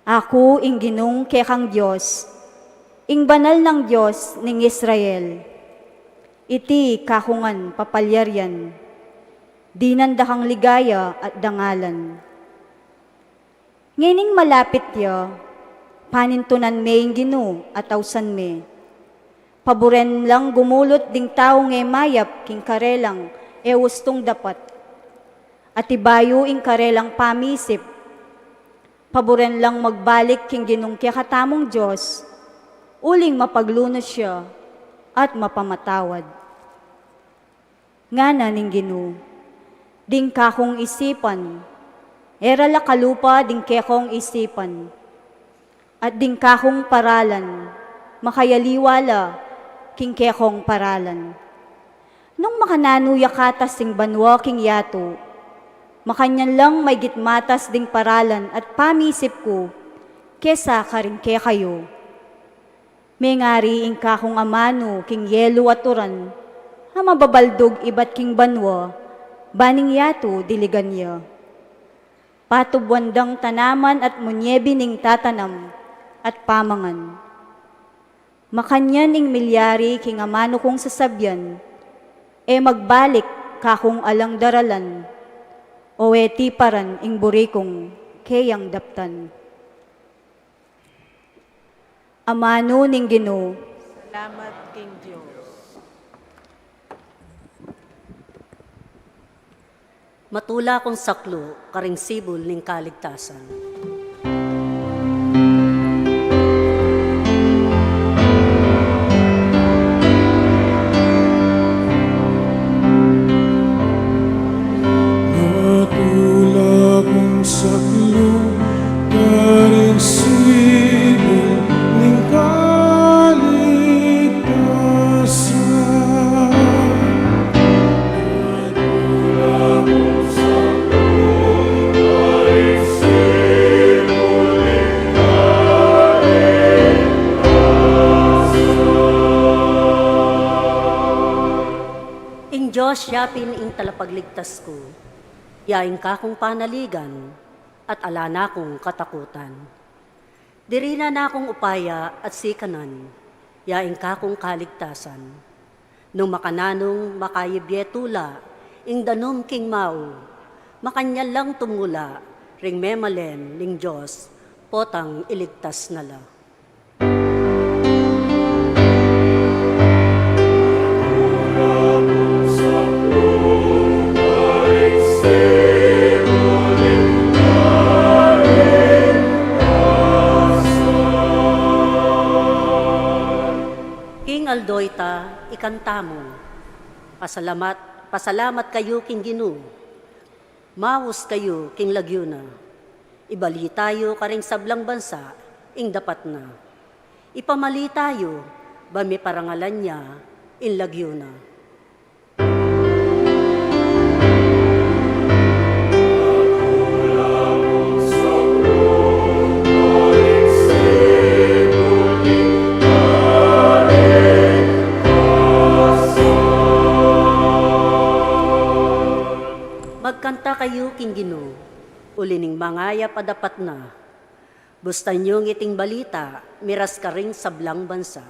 Aku ing Ginung kekang Dios, ing Banal nang Dios ning Israel. Iti kaku ngan papalyarian, dinan da kang ligaya at dangalan. Ngening malapit ya, panintunan me ing Ginu at ausan me. Paburen lang gumulut ding taung e mayap king karelang e ustung dapat. At ibayu ing karelang pamisip. Paburen lang magbalik king Ginung kekatamung Dios, uling mapaglunus ya at mapamatawad. Ngana ning Ginu, ding kakung isipan, e ra la kalupa ding kekong isipan, at ding kakung paralan, makayaliwa la king kekong paralan. Nung makananu ya katas ing banua king yatu, makanyan lang maygit matas ding paralan at pamisip ku kesa karing kekayu. Mengari ing kakung amanu king yelu at uran, a mababaldug ibat king banua, ban ing yatu diligan ya. Patubuan dang tanaman at munyebi ning tatanam at pamangan. Makanyan ing milyari king amanu kung sasabian, e magbalik kakung alang daralan, o e tiparan ing buri kung keyang daptan. Amanu ning Ginu. Salamat king Dios. Matula kung saklu karing sibul ning kaligtasan. Matula kung saklu karing sibul ning kaligtasan. Ing Dios ya pin ing talapagligtas ku, ya ing kakung panaligan, at ala na kung katakutan. Diri na nakung upaya at sikanan, ya ing kakung kaligtasan. Nung makananung makayibye tula ing danum king mau, makanyan lang tumula ring memalen ning Dios, potang iligtas na la. King aldo ita, ikanta mu. Pasalamat, pasalamat kayu king Ginu. Maus kayu king lagyu na. Ibalita yu karing sablang bansa ing dapat na. Ipamalita yu ban miparangalan ya ing lagyu na. Magkanta kayu king Ginu, uli ning mangayap a dapat na. Bustan yu ngiting balita miras karing sablang bansa.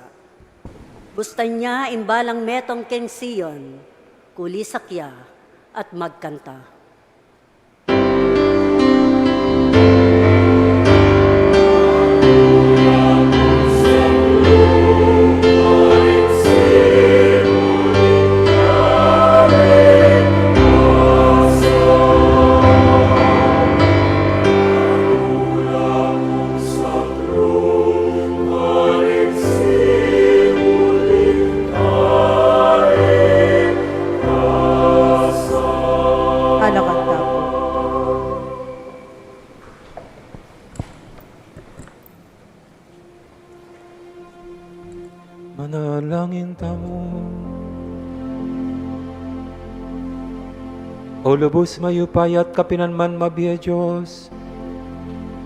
Bustan ya ing balang metung king Sion, kulisak ya at magkanta. Manalangin tamu. O lubus mayupaya at kapinanman mabie Dios,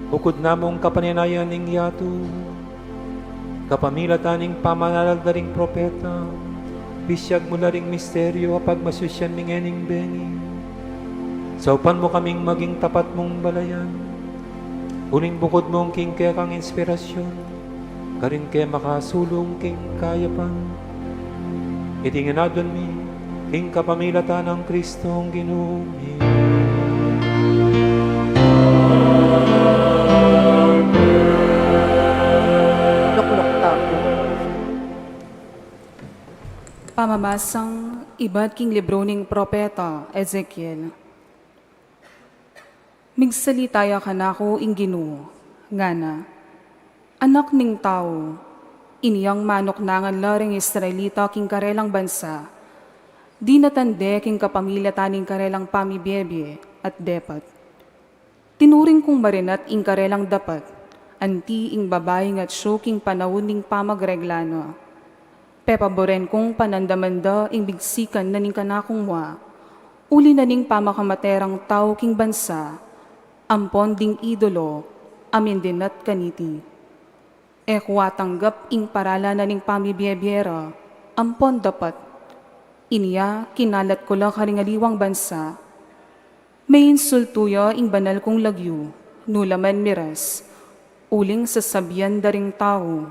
bukud namung kapaninayan ning yatu, kapamilatan ning pamanalal da ring propeta, bisyag mu la ring misteryu a pagmasusian mi ngening bengi. Saupan mu kaming maging tapat mung balayan, uling bukud mung king kekang inspirasyun, karing ke makasulung king kayapan. Iti ngan adwan mi king kapamilatan nang Kristong Ginu mi. Lukluk tamu. Pamamasang ibat king libru ning propeta Ezekiel. Migsalita ya kanaku ing Ginu, ngana, "Anak ning tau, inyang manuknangan la ring Israelita king karelang bansa, dinatan de king kapamilatan ning karelang pamibiebie at depat. Tinuring kung marinat ing karelang dapat, anti ing babaing atsu king panaun ning pamagregla na. Pepaburen kung panandaman da ing bigsikan na ning kanakung mua, uli na ning pamakamate rang tau king bansa, ampon ding idolo a mindinat kaniti. E ku atanggap ing paralan na ning pamibiebie ra ampon dapat. Inya kinalat ku la karing aliwang bansa. Meinsultu ya ing banal kung lagyu, nu la man miras, uling sasabian da ring tau,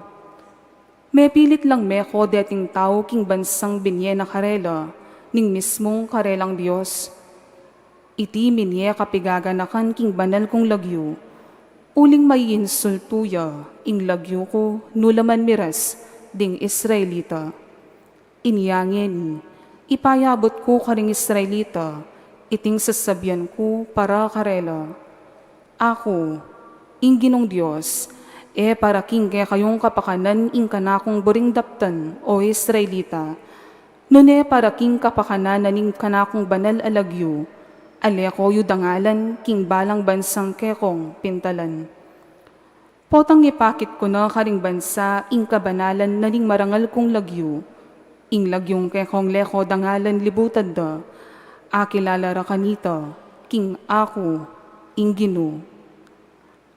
'Mepilit lang meko deting tau king bansang binie na karela ning mismung karelang Dios.' Iti minie kapigaganakan king banal kung lagyu, uling maiinsultu ya ing lagyu ku nu la man miras ding Israelita. Inya ngeni, ipayabut ku karing Israelita iting sasabian ku para karela. Aku, ing Ginung Dios, e para king kekayung kapakanan ing kanakung buring daptan, o Israelita, nune para king kapakanan na ning kanakung banal a lagyu, a le ko yu dangalan king balang bansang kekong pintalan. Potang ipakit ku na karing bansa ing kabanalan na ning marangal kung lagyu, ing lagyung kekong le ko dangalan libutad da, akilala ra kanita king aku ing Ginu.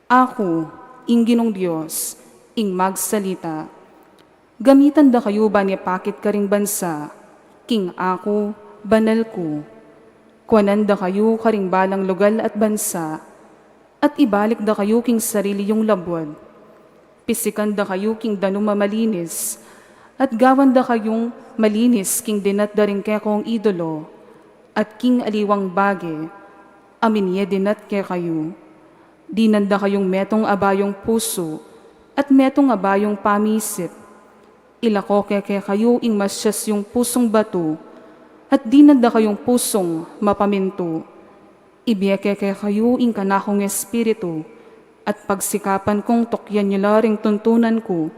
Aku, ing Ginung Dios, ing magsalita. Gamitan da kayu ban ipakit karing bansa king aku banal ku. Kuanan da kayu karing balang lugal at bansa, at ibalik da kayu king sarili yung labuad. Pisikan da kayu king danum a malinis, at gawan da kayung malinis king dinat da ring kekong idolo, at king aliwang bage a minie dinat kekayu. Dinan da kayung metung a bayung pusu at metung a bayung pamisip. Ilako ke kekayu ing masias yung pusung batu, at dinan da kayung pusung mapamintu. Ibie ke kekayu ing kanakung Espiritu, at pagsikapan kung tukyan yu la ring tuntunan ku,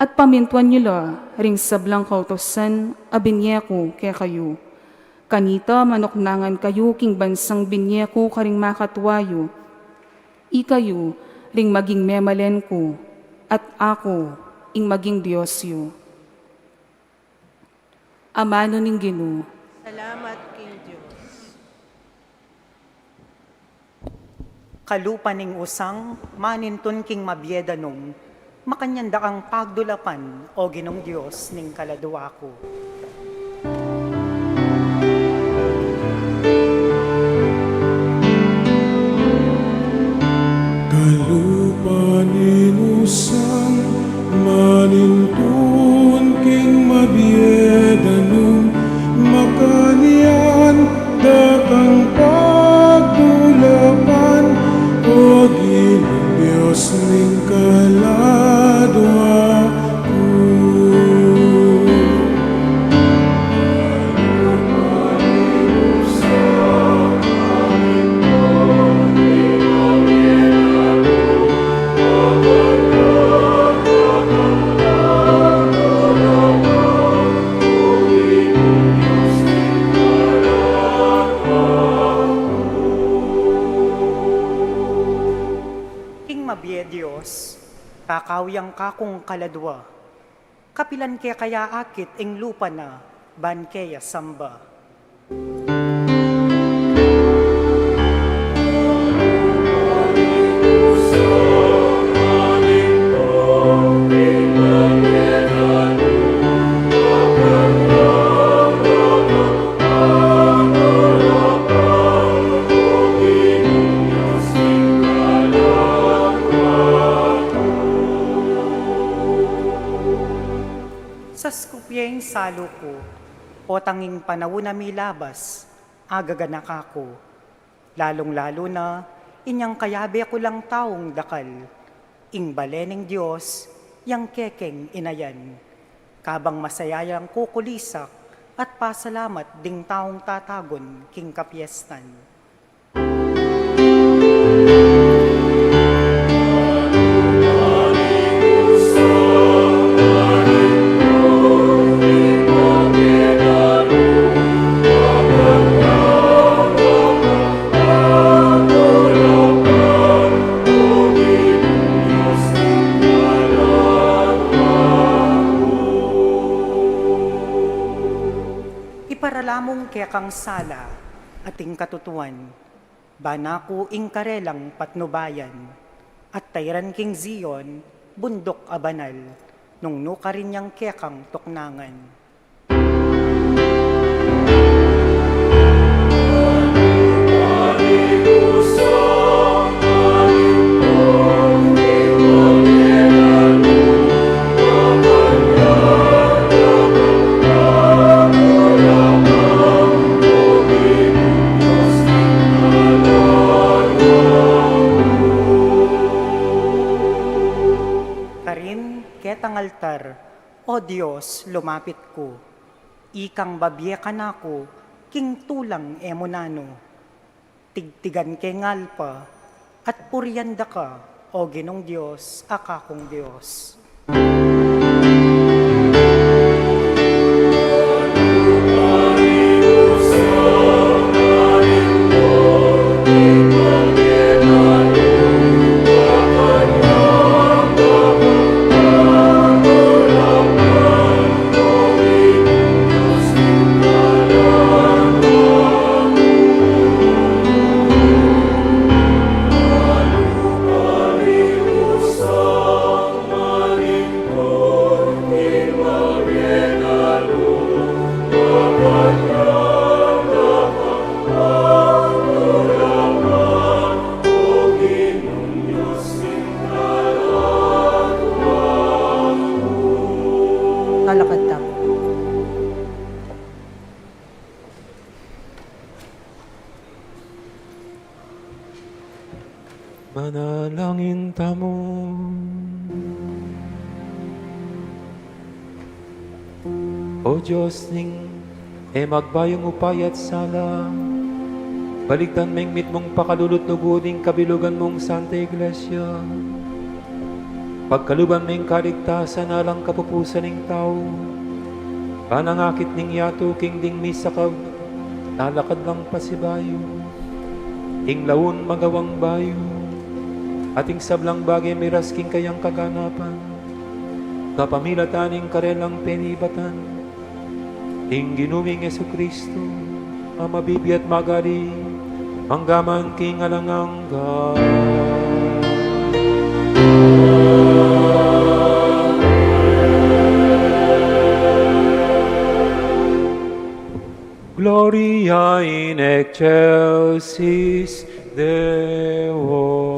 at pamintuan yu la ring sablang kautusan a binie ku kekayu. Kanita manuknangan kayu king bansang binie ku karing makatua yu. Ikayu ring maging memalen ku, at aku ing maging Dios yu. Amanu ning Ginu. Salamat king Dios. Kalupa ning usang, manintun king mabie danum, makanyan da kang pagdulapan, o Ginung Dios ning kaladua ku. Kalupa ning usang, manintun king mabie danum, makanyan da kang pagdulapan, o Ginung Dios ning kaladua ku. King mabie Dios, kakawian ka kung kaladua. Kapilan ke kaya akit ing lupa na ban keya samba? Saskup ye ing salu ku, potang ing panaun a milabas, agaganaka ku. Lalung-lalu na, inyang kayabe ku lang taung dakal, ing bale ning Dios, yang kekeng inayan. Kabang masaya yang kukulisak at pasalamat ding taung tatagun king kapiestan. Iparalamung kekang sala at ing katutuan, bana ku ing karelang patnubayan, at tairan king Zion, bunduk a banal, nung nukarin yang kekang tuknangan. Karin ketang altar, O Dios, lumapit ku. Ikang babie kanaku king tulang e mu nanu. Tigtigan ke ngalpa at purian da ka, O Ginung Dios, a kakung Dios. Talakad tamu. Manalangin tamu. O Dios ning e magbayung upaya at sala, baligtan meng mitmung pakalulu at lugud ing kabilugan mung Santa Iglesia. Pagkaluban meng kaligtasan alang kapupusan ning tau, panangakit ning yatu king ding misakab, talakad lang pasibayu. Ing laun magawang bayu, at ing sablang bage miras king kayang kaganapan, kapamilatan ning karelang penibatan, ing Ginu ming Jesucristo, a mabibie at magari, mangga man king alang angga. Gloria in excelsis Deo.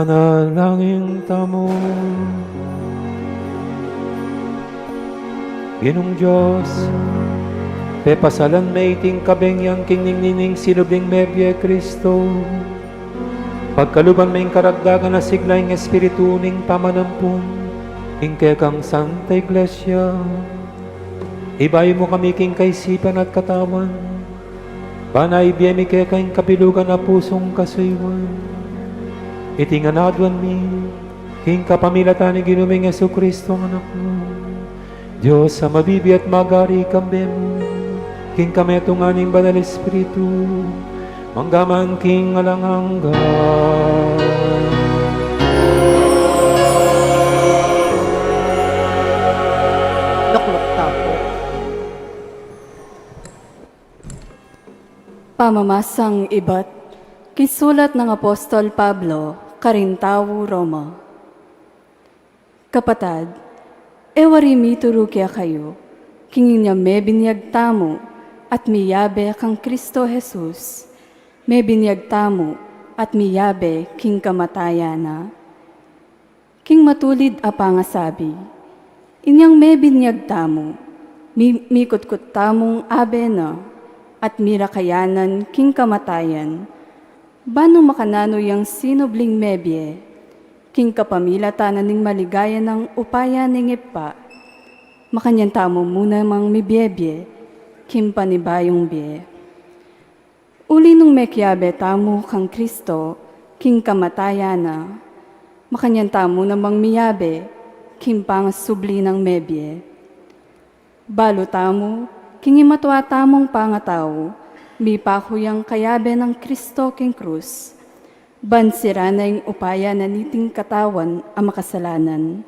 Manalangin tamu. Ginung Dios, pepasalan me iting kabeng yang king ningning sinubling mebie Kristo. Pagkaluban me ing karagdagan a sigla ing Espiritu ning pamanampu king kekang Santa Iglesia. Ibayu mu kami king kaisipan at katawan, bang ibie mi keka ing kabilugan a pusung kasuyuan. Iti ngan aduan mi king kapamilatan ning Ginu ming Jesucristo, Anak mu, Dios a mabibie at magari kambe mu, king kametungan ning Banal Espiritu, mangga man king alang angga. Lukluk tamu pu. Pamamasang ibat king sulat nang Apostol Pablo karing tau Roma. Kapatad, e wari mituru kekayu, king inyang mebinyag tamu at miyabe kang Kristo Jesus, mebinyag tamu at miyabe king kamatayan na. King matulid a pangasabi, inyang mebinyag tamu, mi-, mikutkut tamung abe na, at mirakayanan king kamatayan, ban nu makananu yang sinubling mebie, king kapamilatan na ning maligaya nang upaya ning Ibpa, makanyan tamu mu namang mibiebie, king panibayung bie. Uli nung mekiabe tamu kang Kristo, king kamatayan na, makanyan tamu namang miyabe, king pangasubli nang mebie. Balu tamu, king imatua tamung pangatau, mipaku yang kayabe nang Kristo king krus, ban sira na ing upaya na niting katawan a makasalanan.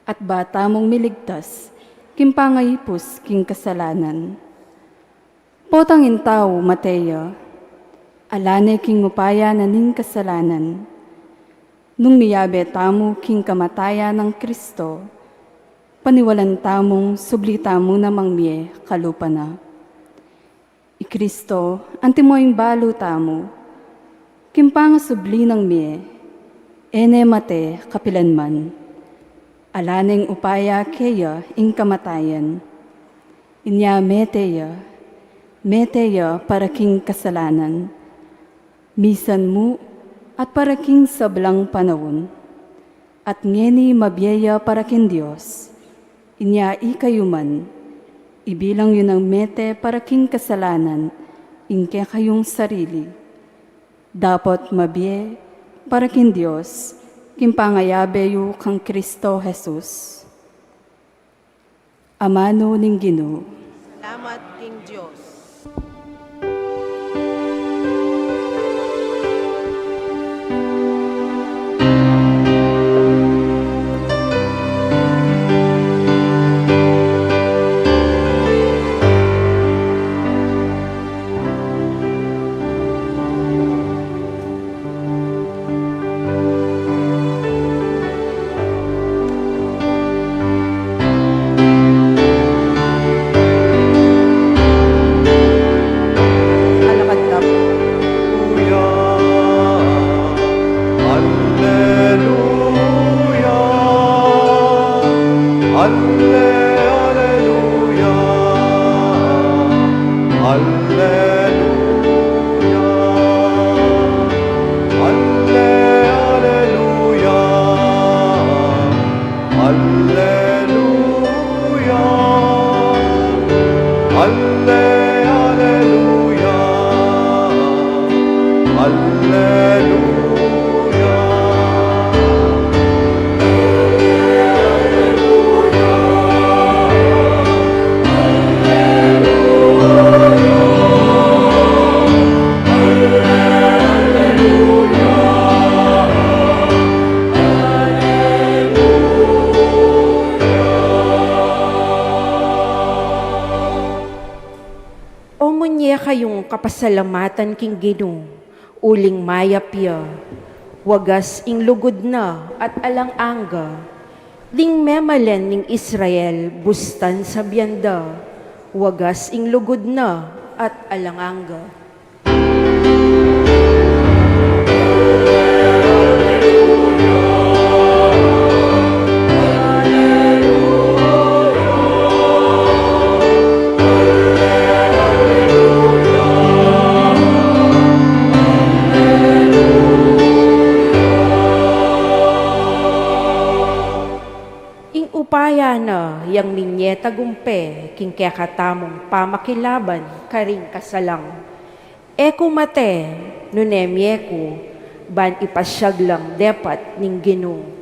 At ba tamung miligtas, king pangaipus king kasalanan. Potang ing tau mate ya, ala ne king upaya na ning kasalanan. Nung miyabe tamu king kamatayan nang Kristo, paniwalan tamung subli tamu namang mie kalupa na. I Kristo, antimo ing balu tamu, king pangasubli nang mie, e ne mate kapilan man. Ala neng upaya keya ing kamatayan. Inya mete ya, mete ya para king kasalanan, misan mu at para king sablang panaun. At ngeni mabie ya para king Dios, inya ikayu man, ibilang yu nang mete para king kasalanan ing kekayung sarili, dapot mabie para king Dios king pangayabe yu kang Kristo Jesus. Amanu ning Ginu. Salamat king Dios. Alleluia, alleluia, alle-, alleluia. Alleluia. Alle-, alleluia. Alleluia. Alle-, alleluia. Alleluia. O munye kayung kapasalamatan king Ginu, uling mayap ya, wagas ing lugud na at alang angga. Ding memalen ning Israel, bustan sabian da, wagas ing lugud na at alang angga. king kekatamung pamakilaban karing kasalang. E ku mate, nune mie ku, ban ipasiag lang depat ning Ginu.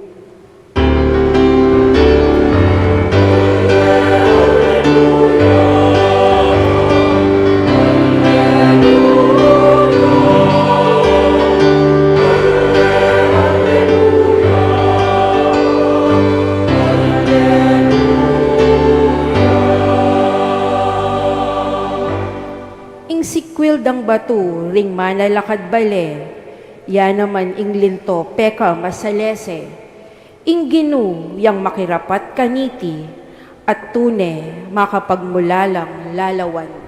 Ing sikwil dang batu ring manalakad bale, ya naman ing linto pekamasalese. Ing Ginu yang makirapat kaniti, at tune makapagmulalang lalawan.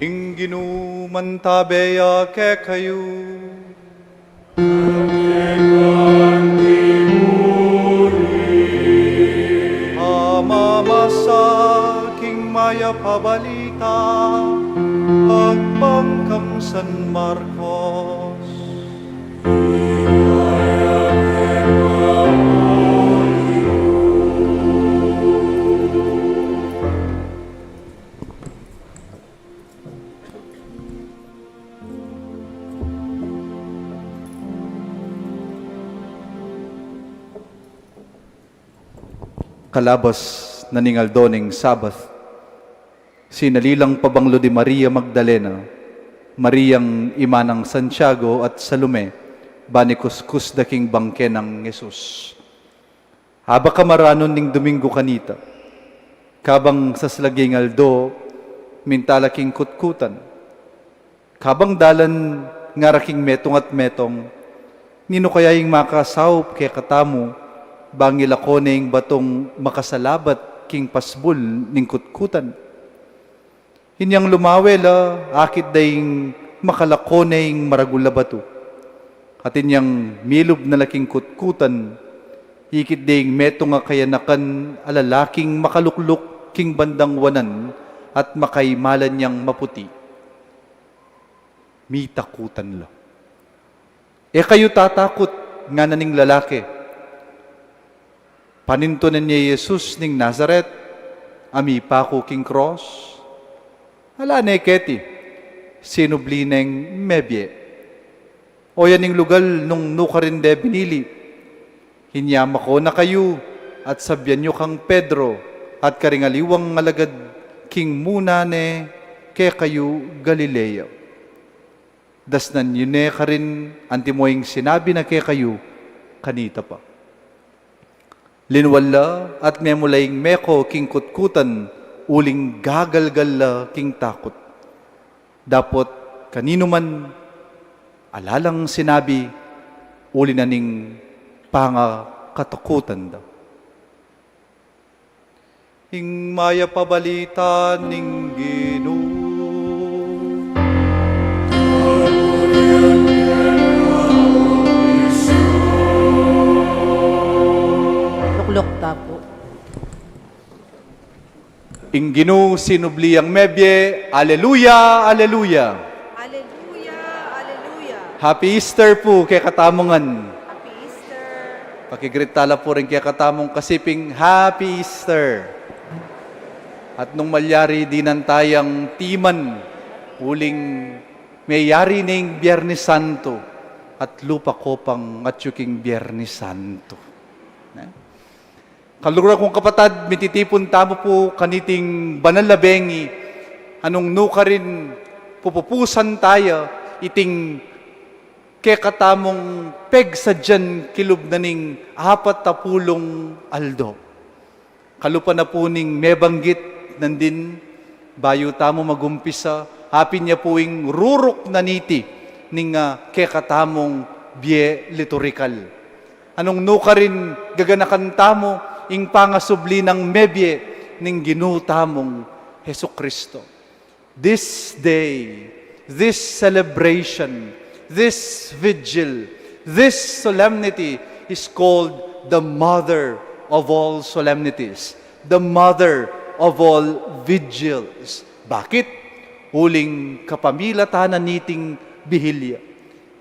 Ing Ginu mantabe ya kekayu. Pamamasa king Mayap a Balita agpang kang San Marcos. Kalabas na ning aldo ning Sabat, sinali lang pabanglu di Maria Magdalena, Mariang ima nang Santiago at Salome, ban ikuskus da king bangke nang Jesus. Aba kamaranun ning Duminggu kanita, kabang saslag ya ing aldo, minta la king kutkutan. Kabang dalan, ngara king metung at metung, "Ninu kaya ing makasaup kekatamu, bang ilako ne ing batung makasalabat king pasbul ning kutkutan?" Inyang lumawe la, akit da ing makalako ne ing maragul a batu. At inyang milub na la king kutkutan, ikit da ing metung a kayanakan a lalaking makalukluk king bandang wanan at makaimalan yang maputi. Mitakutan la. "E kayu tatakut," ngana ning lalaki. Panintunan ne i Jesus ning Nazaret, a mipaku king krus. "Ala ne keti," sinubli neng mebie. "Oyan ing lugal nung nukarin de binili. Inya mako na kayu at sabian yu kang Pedro at karing aliwang alagad king muna ne kekayu Galilea. Dasnan yu ne karin antimo ing sinabi na kekayu kanita pa." Linwal la at memula ing meko king kutkutan uling gagalgal la king takut. Dapot kaninu man ala lang sinabi uli na ning pangakatakutan da. Ing Mayap a Balita ning Ginu. Lukluk ta pu. Ing Ginu sinubli yang mebie. Aleluya, aleluya. Aleluya, aleluya. Happy Easter pu kekatamu ngan. Happy Easter. Pakigreet tala pu ring kekatamung kasiping Happy Easter. At nung malyari dinan tayang timan, uling meyari ne ing Biernes Santo, at lupa ko pang atyu king Biernes Santo. Ne? Kaluguran kung kapatad, mititipun tamu pu kaniting banal a bengi, a nung nukarin pupupusan taya iting kekatamung pegsadyan kilub na ning apat a pulung aldo. Kalupa na pu ning mebanggit nandin, bayu tamu magumpisa, apin ya pu ing ruruk na niti ning, ah, kekatamung bie liturikal. A nung nukarin gaganakan tamu ing pangasubli nang mebie ning Ginu tamung Jesucristo. This day, this celebration, this vigil, this solemnity is called the mother of all solemnities, the mother of all vigils. Bakit? Uling kapamilatan na niting bihilya.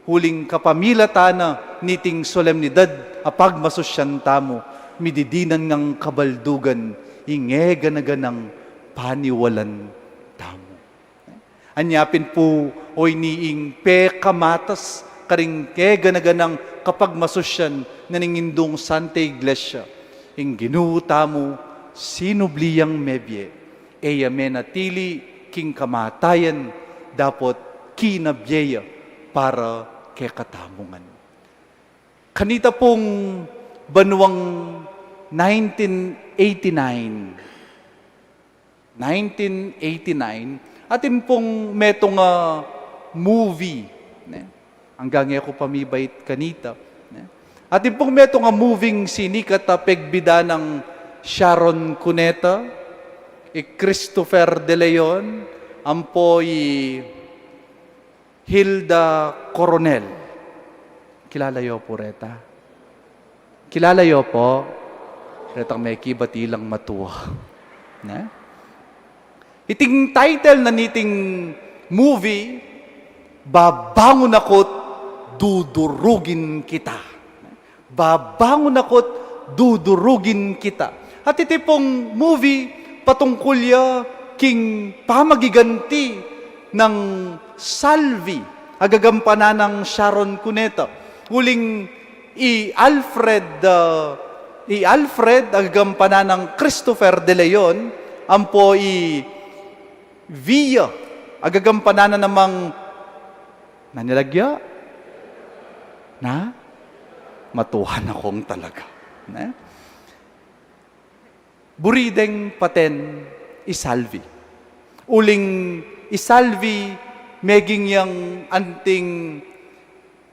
Uling kapamilatan na niting solemnidad a pagmasusyan tamu, mididinan ngang kabaldugan ing eganaganang paniwalan tamu. Anya pin pu, o ini ing pekamatas karing keganaganang kapagmasusyan na ning Indung Santa Iglesia, ing Ginu tamu sinubli yang mebie, e ya menatili king kamatayan, dapot kinabie ya para kekatamu ngan. Kanita pung banuang nineteen eighty-nine, nineteen eighty-nine, atin pung metung a movie, ne? Anggang e ku pa mibait kanita, ne? Atin pung metung a movie sinikat a pegbidan nang Sharon Cuneta, i Christopher De Leon, ampo i Hilda Coronel. Kilala yo pu reta? Kilala yo pu? Retang mekibat ilang matua. Ne? Iting title na niting movie, Babangun Aku't Dudurugin Kita. Babangun Aku't Dudurugin Kita. At iti pung movie patungkul ya king pamagiganti nang Salvi a gagampanan nang Sharon Cuneta. Uling i Alfred, ah, i Alfred a gagampanan nang Christopher De Leon, ampo i Via a gagampanan na namang nanilagya na matuhan akong talaga. Ne? Buri deng paten i Salvi. Uling i Salvi meging yang anting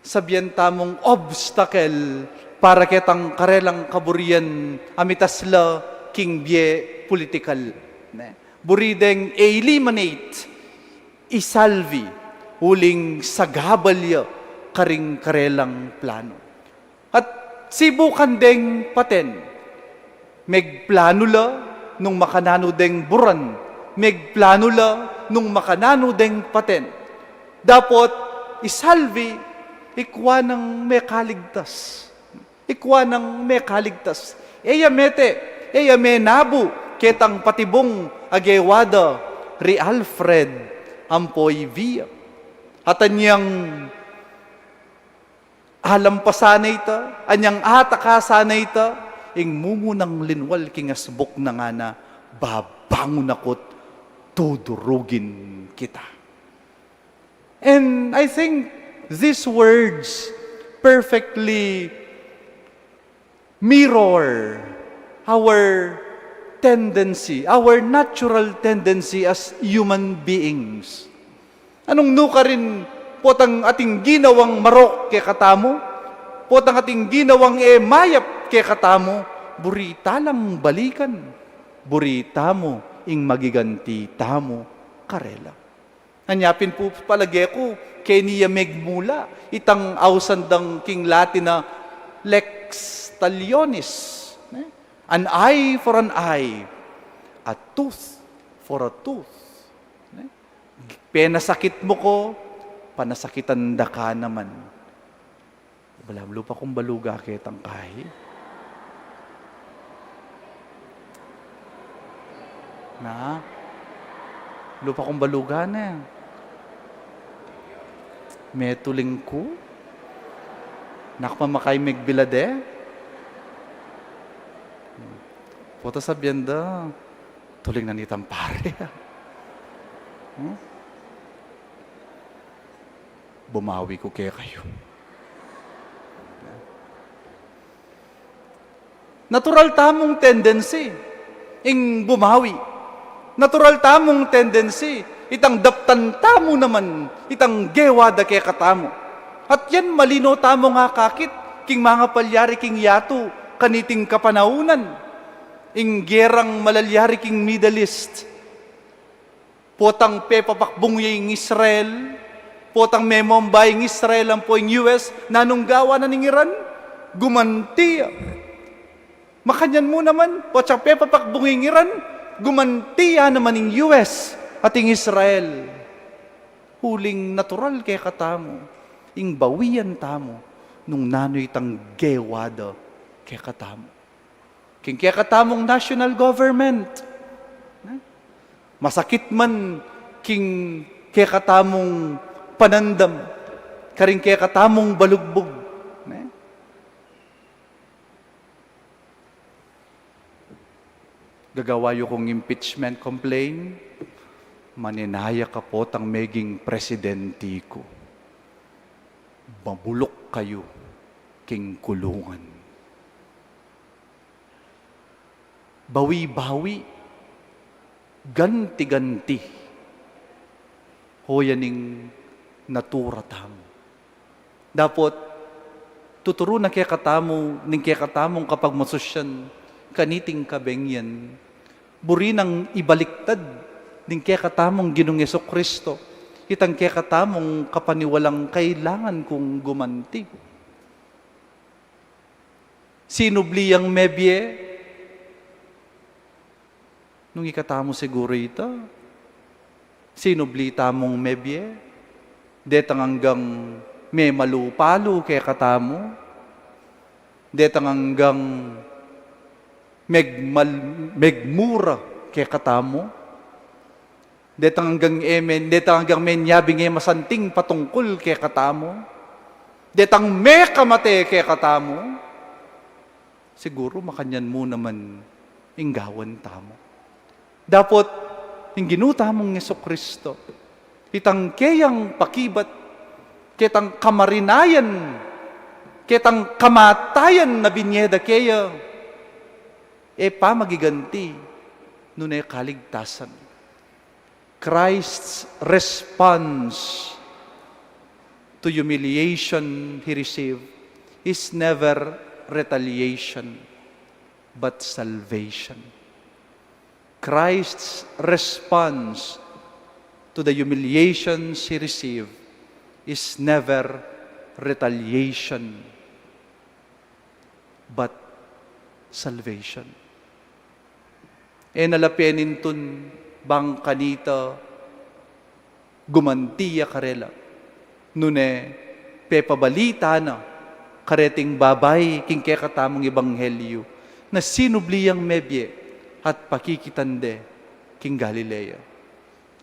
sabian tamung obstacle para ketang karelang kaburian a mitasla king bie politikal. Ne? Buri deng eliminate i Salvi uling sagabal ya karing karelang plano. At sibukan deng paten, megplano la nung makananu deng buran, megplano la nung makananu deng paten. Dapot i Salvi, ikwa nang mekaligtas. Ikwa nang mekaligtas. E ya mete, e ya menabu ketang patibung a gewa da ri Alfred ampo i Via. At anyang alampasan na ita, anyang atakasan na ita, ing mumunang linwal king asbuk na ngana, "Babangun aku't dudurugin kita." And I think these words perfectly mirror our tendency, our natural tendency as human beings. Anung nukarin potang ating ginawang marok kekatamu, potang ating ginawang e mayap kekatamu, buri talang balikan, buri tamu ing magiganti tamu karela. Anya pin pu palage ku, keni ya megmula itang ausan dang king Latin a lex talionis, ne? An eye for an eye, a tooth for a tooth, ne? Penasakit mu ku, panasakitan da ka naman. Balamu lupa kung baluga ketang kahi. Na, lupa kung balugan e. Metuling ku? Nakmamakay megbilade? Pota sabian da, tuling na nitang pari. Hmm? Bumawi ku kekayu. Natural tamung tendency ing bumawi. Natural tamung tendency itang daptan tamu naman itang gewa da kekatamu. At yan malino tamung akakit king mangapalyari king yatu kaniting kapanaunan. Ing gerang malalyari king Middle East. Potang pepapakbung ya ing Israel, potang memomba ing Israel ampo ing U S, nanung gawa na ning Iran? Gumanti ya. Makanyan mu naman, potang pepapakbung ing Iran, gumanti ya naman ing U S at ing Israel. Uling natural kekatamu ing bawian tamu nung nanu itang gewa da kekatamu. King kekatamung national government. Ne? Masakit man king kekatamung panandam, karing kekatamung balugbug. Ne? Gagawa yu kung impeachment complaint, maninaya ka potang meging presidente ku. Mabuluk kayu king kulungan. Bawi-bawi, ganti-ganti. Hoyan ing natura tamu. Dapot, tuturu na kekatamu, ning kekatamung kapagmasusyan, kaniting kabengyan, buri nang ibaliktad, ning kekatamung Ginung Jesucristo, itang kekatamung kapaniwalang kailangan kung gumanti. Sinubli yang mebie? Nung ikatamu siguru ita, sinubli tamung mebie? Detang anggang memalu-palu kekatamu? Detang anggang megmal-, megmura kekatamu? Detang anggang e men-, detang anggang menyabing e masanting patungkul kekatamu? Detang mekamate kekatamu? Siguru makanyan mu naman ing gawan tamu. Dapot, ing Ginu tamung Jesucristo, itang keyang pakibat, ketang kamarinayan, ketang kamatayan a binie da keya, e pa magiganti, nune kaligtasan. Christ's response to humiliation he received is never retaliation, but salvation. Christ's response to the humiliations he received is never retaliation, but salvation. E na la penintun bang kanita gumanti ya karela. Nune, pepabalita na kareting babai king kekatamung ebanghelyu na sinubli yang mebie at pakikitan de king Galilea.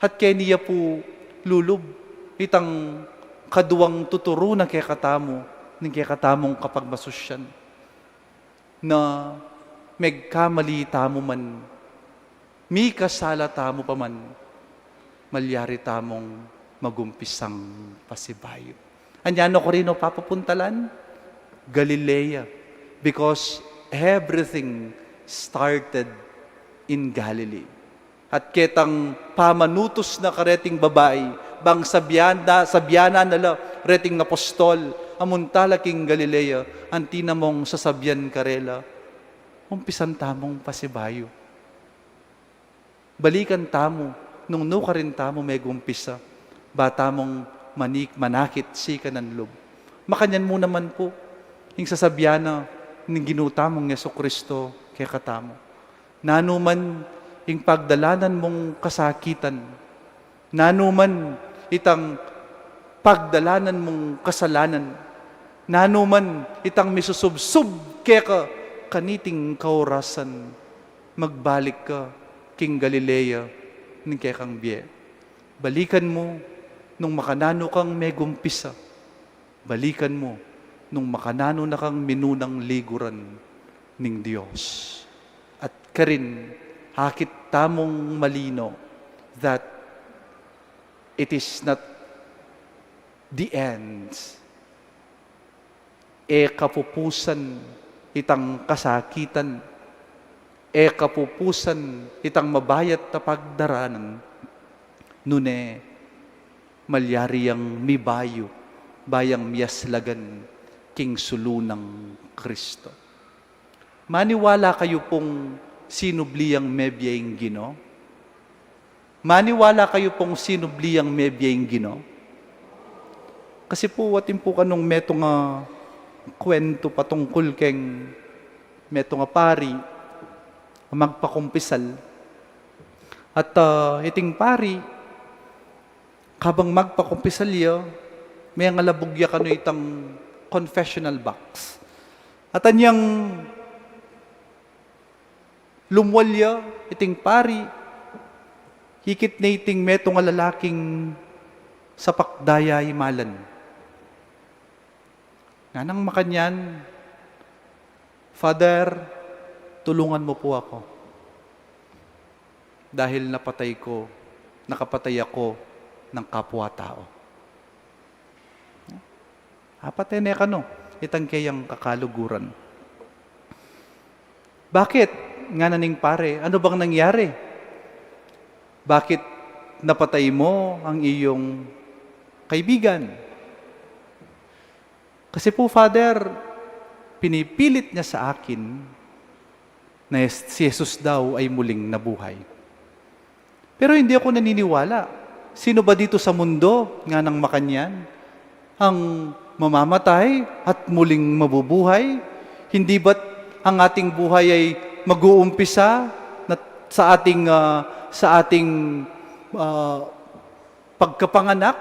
At keni ya pu lulub itang kaduang tuturu na kekatamu ning kekatamung kapagmasusyan, na megkamali tamu man, mikasala tamu pa man, malyari tamung magumpisang pasibayu. Anya no karin papapuntalan? Galilea, because everything started in Galilee. At ketang pamanutus na kareting babai, bang sabian da, sabianan na la reting apostol a munta la king Galilea, anti na mung sasabian karela, umpisan tamung pasibayu. Balikan tamu nung nukarin tamu megumpisa, ba tamung manik-, manakit sikanan lub. Makanyan mu naman pu ing sasabian na ning Ginu tamung Jesucristo kekatamu. Nanu man ing pagdalanan mung kasakitan, nanu man itang pagdalanan mung kasalanan, nanu man itang misusubsub keka kaniting kaurasan, magbalik ka king Galilea ning kekang bie. Balikan mu nung makananu kang megumpisa. Balikan mu nung makananu na kang minunang liguran ning Dios. At karin, akit tamung malino that it is not the end. E kapupusan itang kasakitan, e kapupusan itang mabayat a pagdaranan, nune malyari yang mibayu, ba yang miyaslagan king sulu nang Kristo. Maniwala kayu pung sinubli yang mebie ing Ginu? Maniwala kayu pung sinubli yang mebie ing Ginu? Kasi pu, atin pu kanung metung a kuwentu patungkul keng metung a pari a magpakumpisal. At, ah, iting pari, kabang magpakumpisal ya, mengalabug ya kanu itang confessional box. At anyang lumual ya iting pari, ikit ne iting metung a lalaking sapakdaya imalan. Nganang makanyan, "Father, tulungan mo po ako. Dahil napatay ko, nakapatay ako ng kapwa-tao." Apate ne kanu itang keyang kakaluguran. "Bakit?" ngana ning pare. "Ano bang nangyari? Bakit napatay mo ang iyong kaibigan?" "Kasi po, Father, pinipilit niya sa akin na si Jesus daw ay muling nabuhay. Pero hindi ako naniniwala. Sino ba dito sa mundo," nganang makanyan, "ang mamamatay at muling mabubuhay? Hindi ba't ang ating buhay ay mag-uumpisa na sa ating, ah, sa ating, ah, pagkapanganak,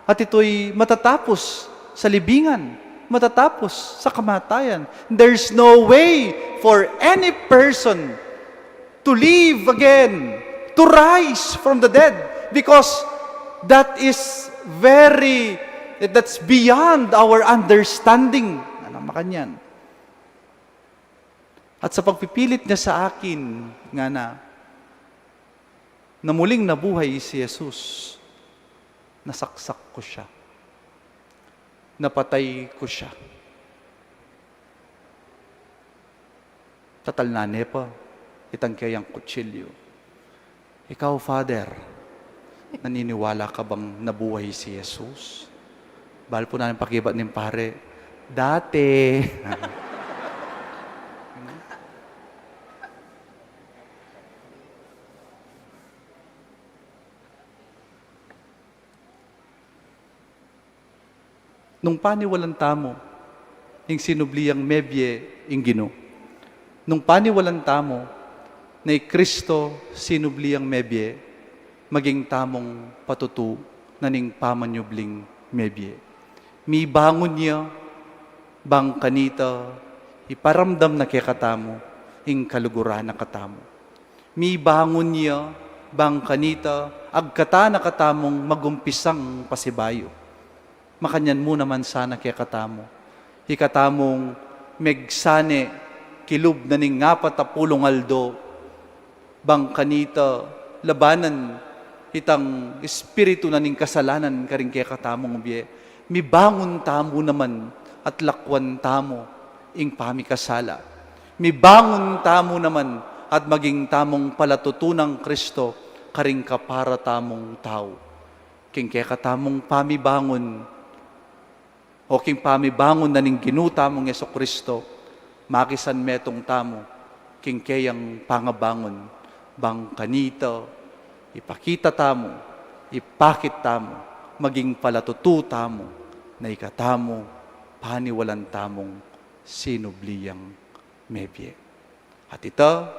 at ito'y matatapos sa libingan, matatapos sa kamatayan? There's no way for any person to live again, to rise from the dead, because that is very, that's beyond our understanding." Nganang makanyan. "At sa pagpipilit niya sa akin," ngana, "na muling nabuhay si Jesus, nasaksak ko siya. Napatay ko siya." Tatalnan ne pa itang keyang kutsilyu. "Ikaw, Father, naniniwala ka bang nabuhay si Jesus?" Bal pu nang pakibat ning pare, "Dati." Nung paniwalan tamu ing sinubli yang mebie ing Ginu, nung paniwalan tamu na i Kristo sinubli yang mebie, maging tamung patutu na ning pamanyubling mebie. Mibangun ya bang kanita iparamdam na kekatamu ing kaluguran na katamu. Mibangun ya bang kanita agkatan na katamung magumpisang pasibayu. Makanyan mu naman sana kekatamu, ikatamung megsane kilub na ning apat a pulung aldo, bang kanita labanan itang espiritu na ning kasalanan karing kekatamung bie. Mibangun tamu naman at lakwan tamu ing pamikasala. Mibangun tamu naman at maging tamung palatutu nang Kristo karing kapara tamung tau. King kekatamung pamibangun, o king pamibangun na ning Ginu tamung Jesu-Kristo, makisanmetung tamu king keyang pangabangun, bang kanita ipakita tamu, ipakit tamu, maging palatutu tamu, na ikatamu paniwalan tamung sinubli yang mebie. At ita,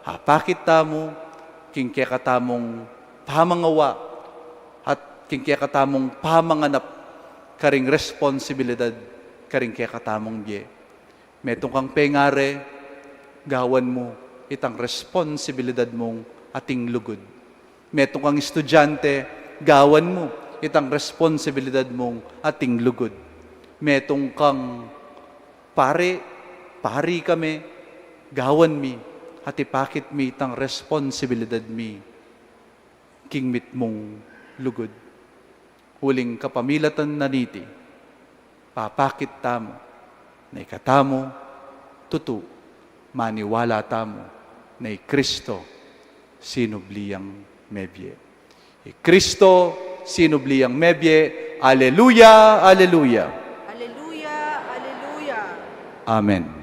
apakit tamu king kekatamung pamangawa at king kekatamung pamanganap karing responsibilidad karing kekatamung bie. Metung kang pengari, gawan mu itang responsibilidad mung ating lugud. Metung kang estudyante, gawan mu itang responsibilidad mung ating lugud. Metung kang pari, pari kami, gawan mi at ipakit mi itang responsibilidad mi king mitmung lugud. Uling kapamilatan na niti, papakit tamu na ikatamu tutu maniwala tamu na i Kristo sinubli yang mebie. I Kristo sinubli yang mebie. Aleluya, aleluya. Aleluya, aleluya. Amen.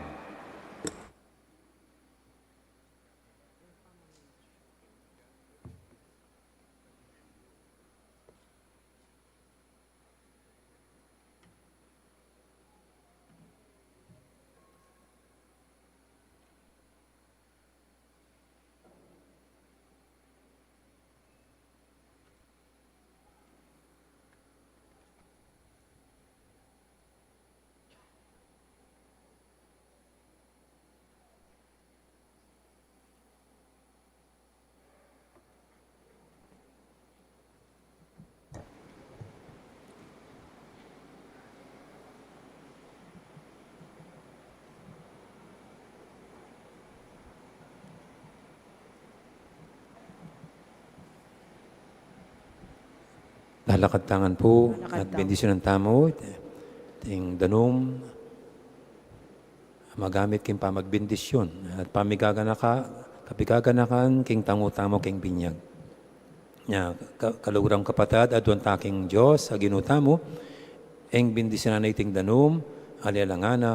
Lalakad tangan pu. Lalakad at tangan. Bendisyunan tamu ing danum magamit king pamagbendisyun at pamigaganaka, kapigaganakan king tangu tamu king binyag. Nya, ka-, kaluguran kapatad, aduan ta king Dios a Ginu tamu, e bendisyunan na iting danum, ali alang ngana,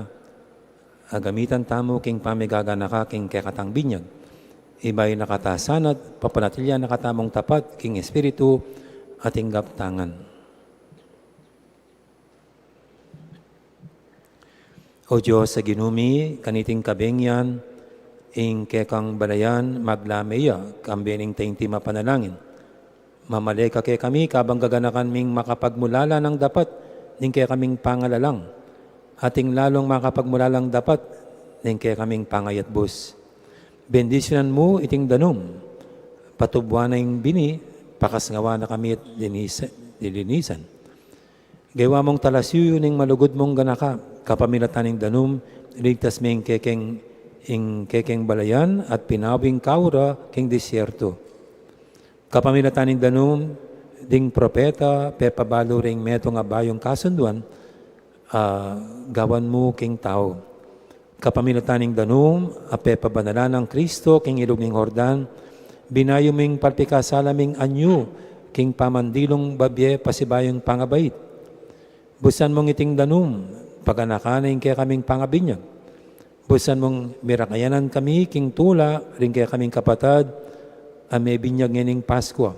a gamitan tamu king pamigaganaka king kekatang binyag. Ibie na kata sana at papanatilian na katamung tapat king espiritu at king gaptangan. O Dios a Ginu mi, kaniting kabengian, ing kekang balayan, maglame ya, kambe ning tainting mapanalangin. Mamale ka kekami, kabang gaganakan ming makapagmulala nang dapat ning kekaming pangalalang, at ing lalung makapagmulalang dapat ning kekaming pangayatbus. Bendisyunan mu iting danum, patubuan na ing bini, pakasngawa na kami at linis-, lilinisan. Gewa mung talasuyu ning malugud mung ganaka, kapamilatan ning danum, ligtas me ing kekeng, ing kekeng balayan at pinawi ing kaura king disyertu. Kapamilatan ning danum, ding propeta, pepabalu ring metung a bayung kasunduan, a gawan mu king tau. Kapamilatan ning danum a pepabanalan nang Kristo king ilug ning Jordan, binayu ming palpikasala ming anyu king pamandilung babie pasibayung pangabait. Busan mung iting danum, paganakan na ing kekaming pangabinyag. Busan mung mirakayanan kami king tula ring kekaming kapatad a mebinyag ngening Paskua.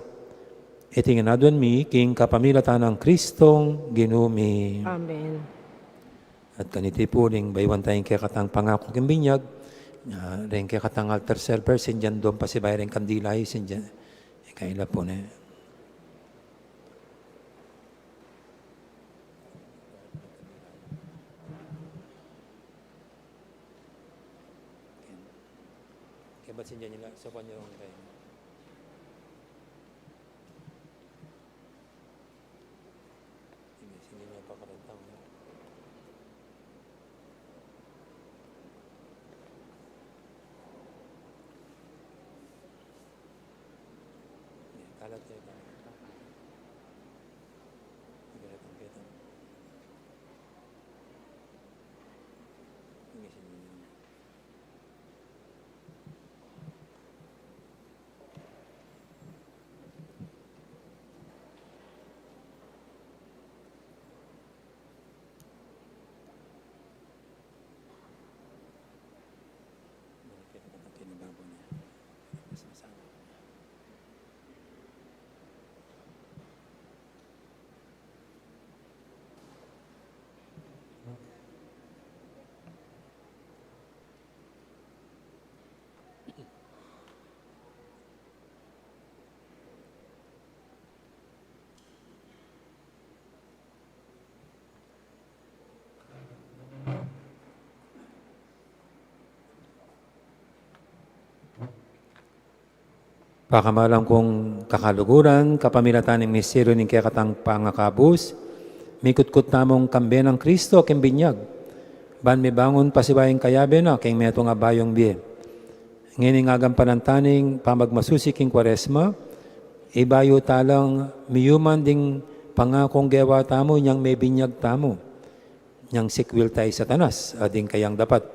Iti ngan aduan mi king kapamilatan nang Kristong Ginu mi. Amen. At kaniti pu, ning bayuan taya ing kekatang pangaku king binyag, ah, ring kekatang altar server, sindian dong pasibayu ring kandila, sindian, ika ila pu ne. Kaya ba't sindian nila? Sopan nyo lang kayo. Sige, sige, may pakarantang. Sige, kalat kayo, kalat. Sige, kalat kayo. Sige, sige. Pakamalan kung kakaluguran, kapamilatan ning misteryu ning kekatang pangakabus, mikutkut tamung kambe nang Kristo king binyag. Ban mibangun pasibayu ing kayabe na king metung a bayung bie. Ngening agampanan ta ning pamagmasusi king Kwaresma, ibayu talang miyuman ding pangakung gewa tamu inyang mebinyag tamu. Nyang sikwil ta i Satanas, a ding kayang dapat.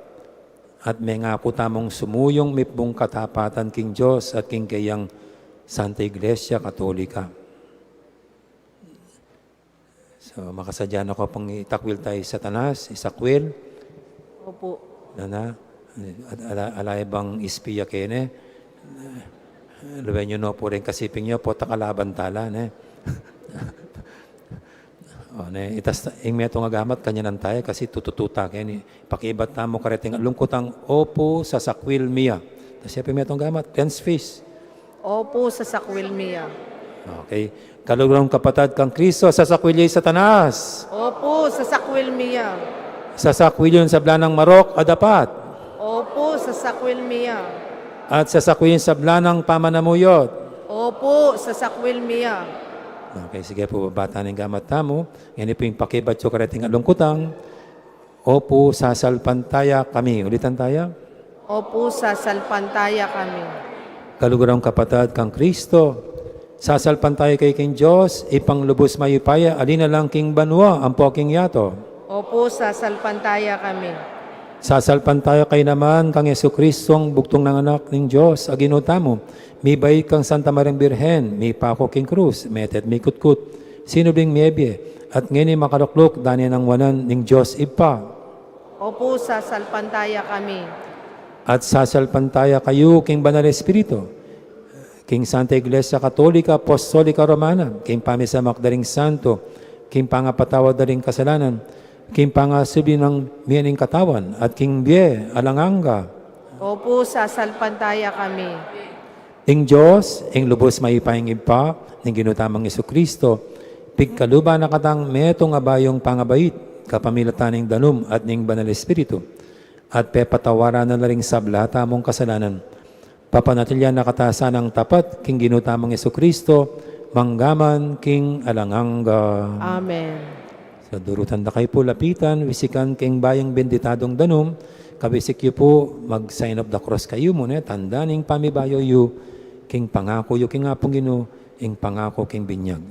At mengaku tamung sumuyung mipbung katapatan king Dios at king kayang Santa Iglesia Katolika. So, makasadya na ko pang itakwil ta i Satanas, isakwil. Opo. Nana, ala, ala, ala bang ispiya kene. Luwen yu no pu ring kasiping yu, pota kalaban tala, ne? O, ne, itas ta, ing metung a gamat, kanyanan taya, kasi tutututa keni. Pakibat tamu kareting lungkutang, Opo, sasakwil mi ya. Tas ya pin metung a gamat, clenched fist. Opo, sasakwil mi ya. Okay. Kaluguran kung kapatad kang Kristo, sasakwil ya i Satanas. Opo, sasakwil mi ya. Sasakwil yu ing sabla nang marok a dapat. Opo, sasakwil mi ya. At sasakwil yu ing sabla nang pamanamuyot. Opo, sasakwil mi ya. Okay, sige pu, baba ta ning gamat tamu. Ngeni pu ing pakibat yu kareting lungkutang, Opo, sasalpantaya kami. Ulitan taya. Opo, sasalpantaya kami. Kaluguran kung kapatad kang Kristo, sasalpantaya kayu king Dios, Ibpang lubus mayupaya, alinalang king banua ampo king yatu. Opo, sasalpantaya kami. Sasalpantaya kayu naman kang Jesucristong bugtung nang Anak ning Dios a Ginu tamu, mibait kang Santa Mariang Birhen, mipaku king krus, mete at mikutkut, sinubling mebie, at ngeni makalukluk dane nang wanan ning Dios Ibpa. Opo, sasalpantaya kami. At sasalpantaya kayu king Banal Espiritu, king Santa Iglesia Katolika, Apostolika, Romana, king pamisamak da ring santo, king pangapatawad da ring kasalanan, king pangasubli nang mie ning katawan, at king bie alang angga. Opo, sasalpantaya kami. Ing Dios, ing lubus mayupayang Ibpa ning Ginu tamung Jesucristo, pigkaluban na katang metung a bayung pangabait, kapamilatan ning danum at ning Banal Espiritu, at pepatawaran na la ring sabla tamung kasalanan. Papanatilian na kata sanang tapat king Ginu tamung Jesucristo, mangga man king alang angga. Amen. So, durutan da kayu pu lapitan, wisikan king bayung benditadung danum, kawisik yu pu, mag-sign of the cross kayu mu, ne, tanda ning pamibayu yu, king pangaku yu king Apung Ginu, ing pangaku king binyag.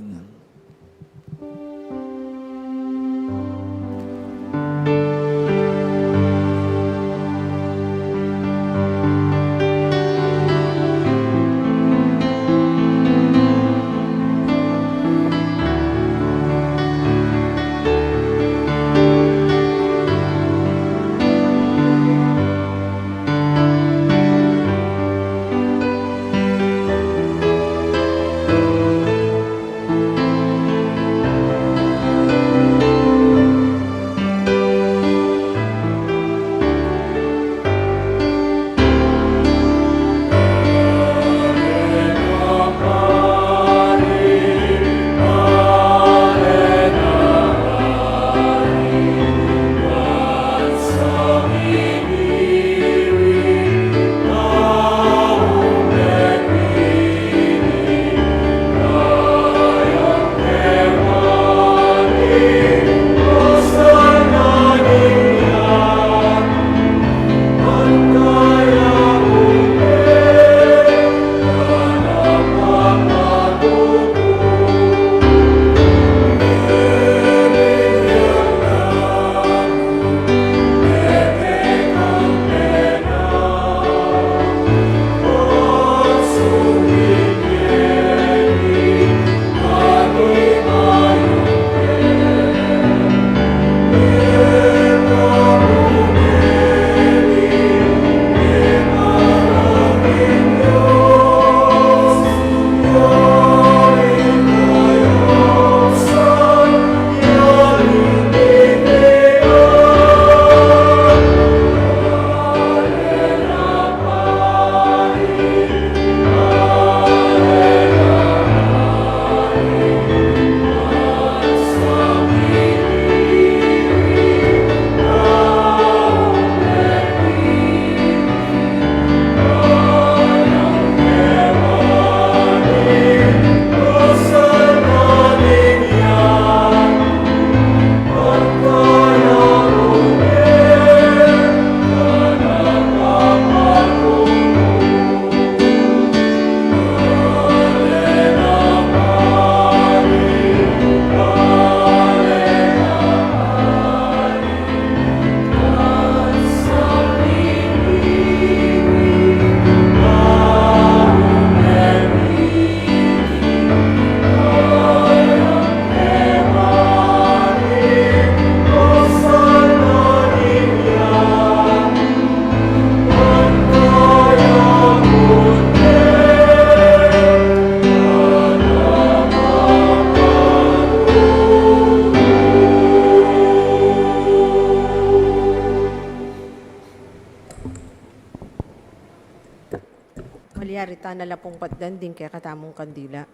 Sana la pung patdan ding kekatamung kandila.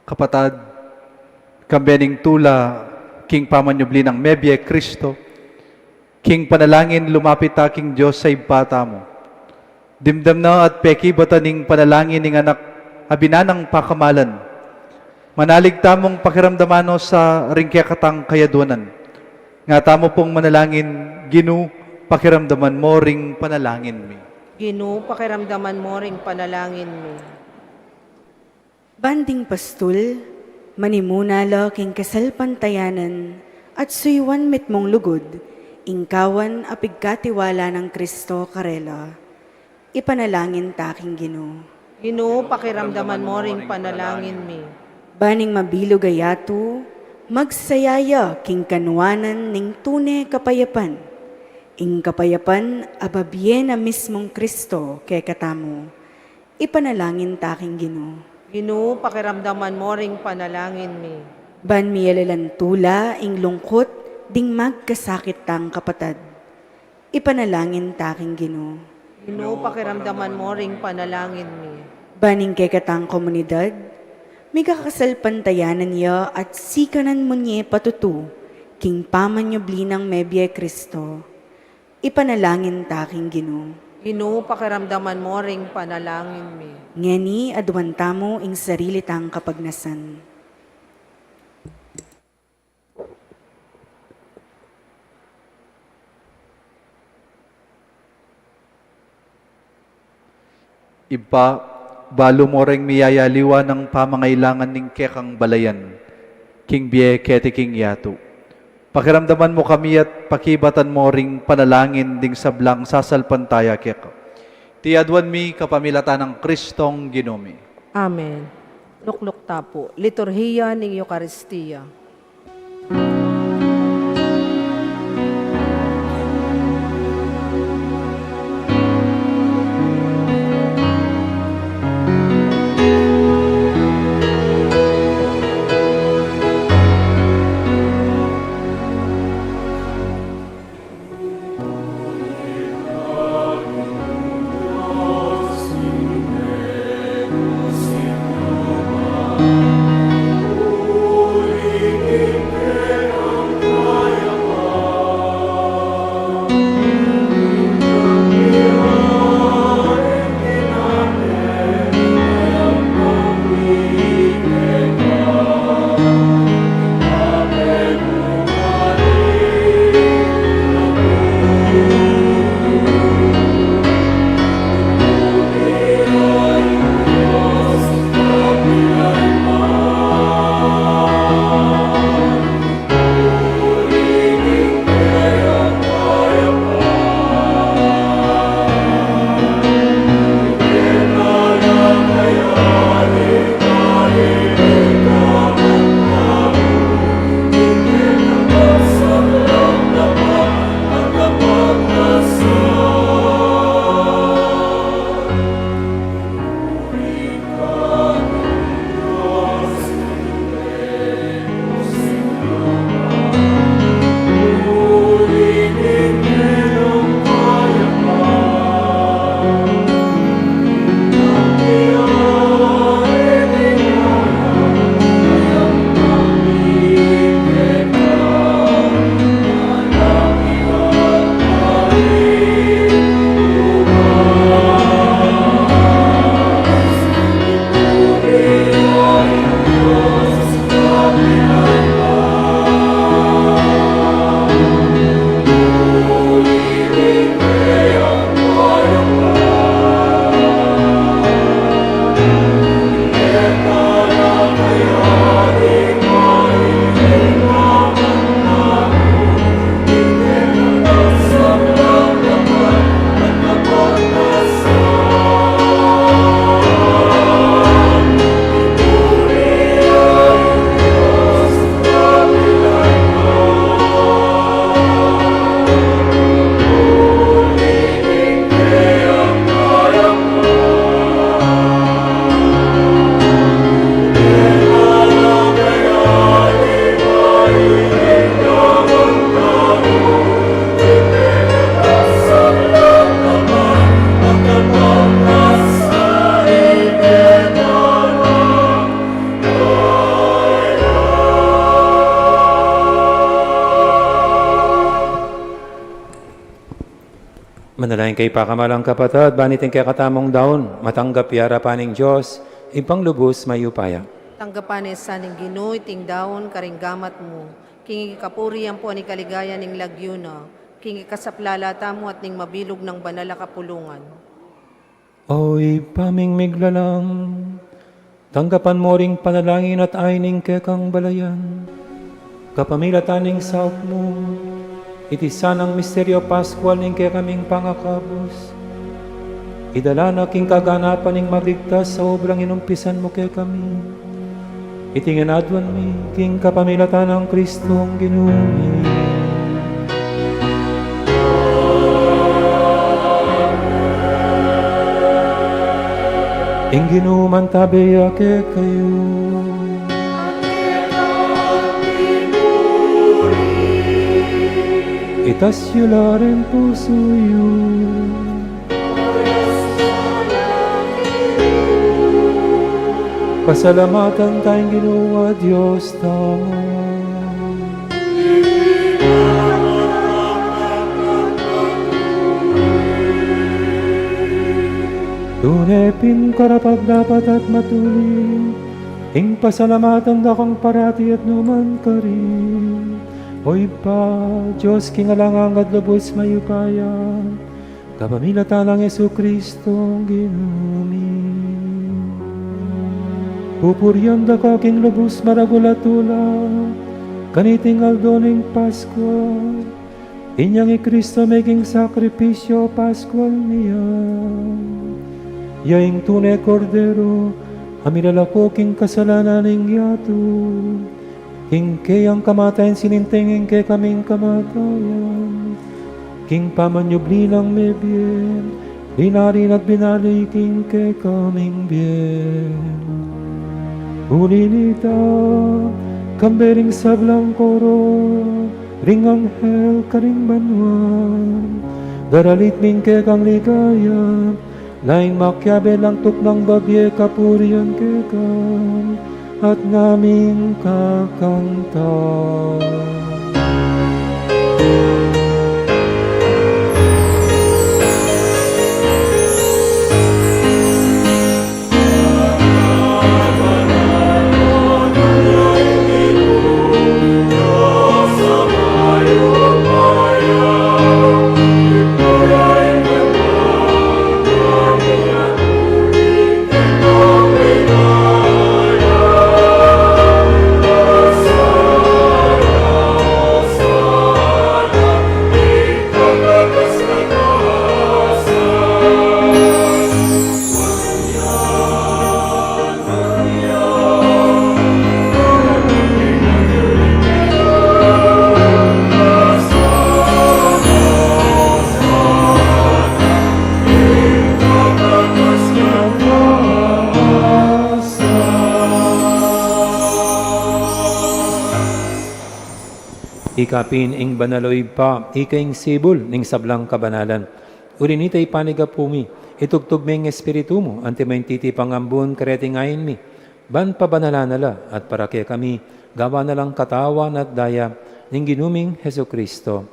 Kapatad, kambe ning tula king pamanyubli nang mebie Kristo, king panalangin lumapit ta king Dios a Ibpa tamu. Dimdam na at pekibatan ning panalangin ning Anak a binanang pakamalan. Manalig tamung pakiramdaman no sa ring kekatang kayaduanan. Nga tamu pung manalangin, Ginu, pakiramdaman mo ring panalangin mi. Ginu, pakiramdaman mo ring panalangin mi. Ban ding pastul, manimuna la king kasalpantayanan at suyuan mitmung lugud ing kawan a pigkatiwala nang Kristo karela. Ipanalangin ta king Ginu. Ginu, pakiramdaman mo ring panalangin mi. Ban ing mabilug a yatu, magsaya ya king kanuanan ning tune kapayapan. Ing kapayapan a babie na mismung Kristo kekatamu. Ipanalangin ta king Ginu. Ginu, pakiramdaman mo ring panalangin mi. Ban mialalan tula ing lungkut ding magkasakit tang kapatad. Ipanalangin ta king Ginu. Ginu, pakiramdaman mo ring panalangin mi. Ban ing kekatang komunidad, migakasalpantayanan ya at sikanan mu ne patutu king pamanyubli nang mebie Kristo. Ipanalangin ta king Ginu. Ginu, pakiramdaman mo ring panalangin mi. Ngeni, aduan tamu ing sarili tang kapagnasan. Ibpa, balu mo reng miyayaliwa nang pamangailangan ning kekang balayan king bie keti king yatu. Pakiramdaman mo kami at pakibatan mo ring panalangin ding sablang sasalpantaya keka. Iti aduan mi kapamilatan nang Kristong Ginu mi. Amen. Lukluk ta pu. Liturhiya ning Eukaristia. Manalangin kayu, pakamalan kung kapatad, ban iting kekatamung daun matanggap ya arapan ning Dios, Ibpang lubus mayupaya. Tanggapan na sa ning Ginu iting daun karing gamat mu, king ikapuri ampon ikaligayan ning lagyu na, king ikasaplala tamu at ning mabilug nang banal a kapulungan. O Ibpa ming miglalang, tanggapan mu ring panalangin at ain ning kekang balayan. Kapamilatan ning saup mu, iti sanang misteryo paskual ning kekaming pangakabus, idala na king kaganapan ning maligtas a obrang inumpisan mu kekami. Iti ngan aduan mi king kapamilatan nang Kristong Ginu mi. Ing Ginu mantabe ya kekayu. Itas yu la ring pusu yu. Pasalamatan taya ing Ginu a Dios tamu. Tune pin karapat-dapat at matulid ing pasalamatan da kang parati at nu man karin, O Ibpa, Dios king alang angga at lubus mayupaya. Kapamilatan nang Jesucristo, Ginu mi. Pupurian da ka king lubus maragul a tula, kaniting aldo ning Paskua, inyang i Cristo meging sakripisyo paskual mi ya. Ya ing tune Kordero a milalako king kasalanan ning yatu. King keyang kamatayan sininteng ing kekaming kamatayan, king pamanyubli nang mebie, linari na at binali king kekaming bie. Uli nita, kambe ring sablang koro ring anghel karing banua, daralit mi ing kekang ligaya, laing makiabe lang tuknang babie kapurian keka, at ngaming kakanta. Ika pin ing banal, o Ibpa, ika ing sibul ning sablang kabanalan. Uli nita, ipanyawad mi, itubud me ing Espiritu mu, anti mo ing titipang ambun kareting ain mi, ban pabanalan na la, at para kekami, gawan na lang katawan at daya ning Ginu ming Jesucristo.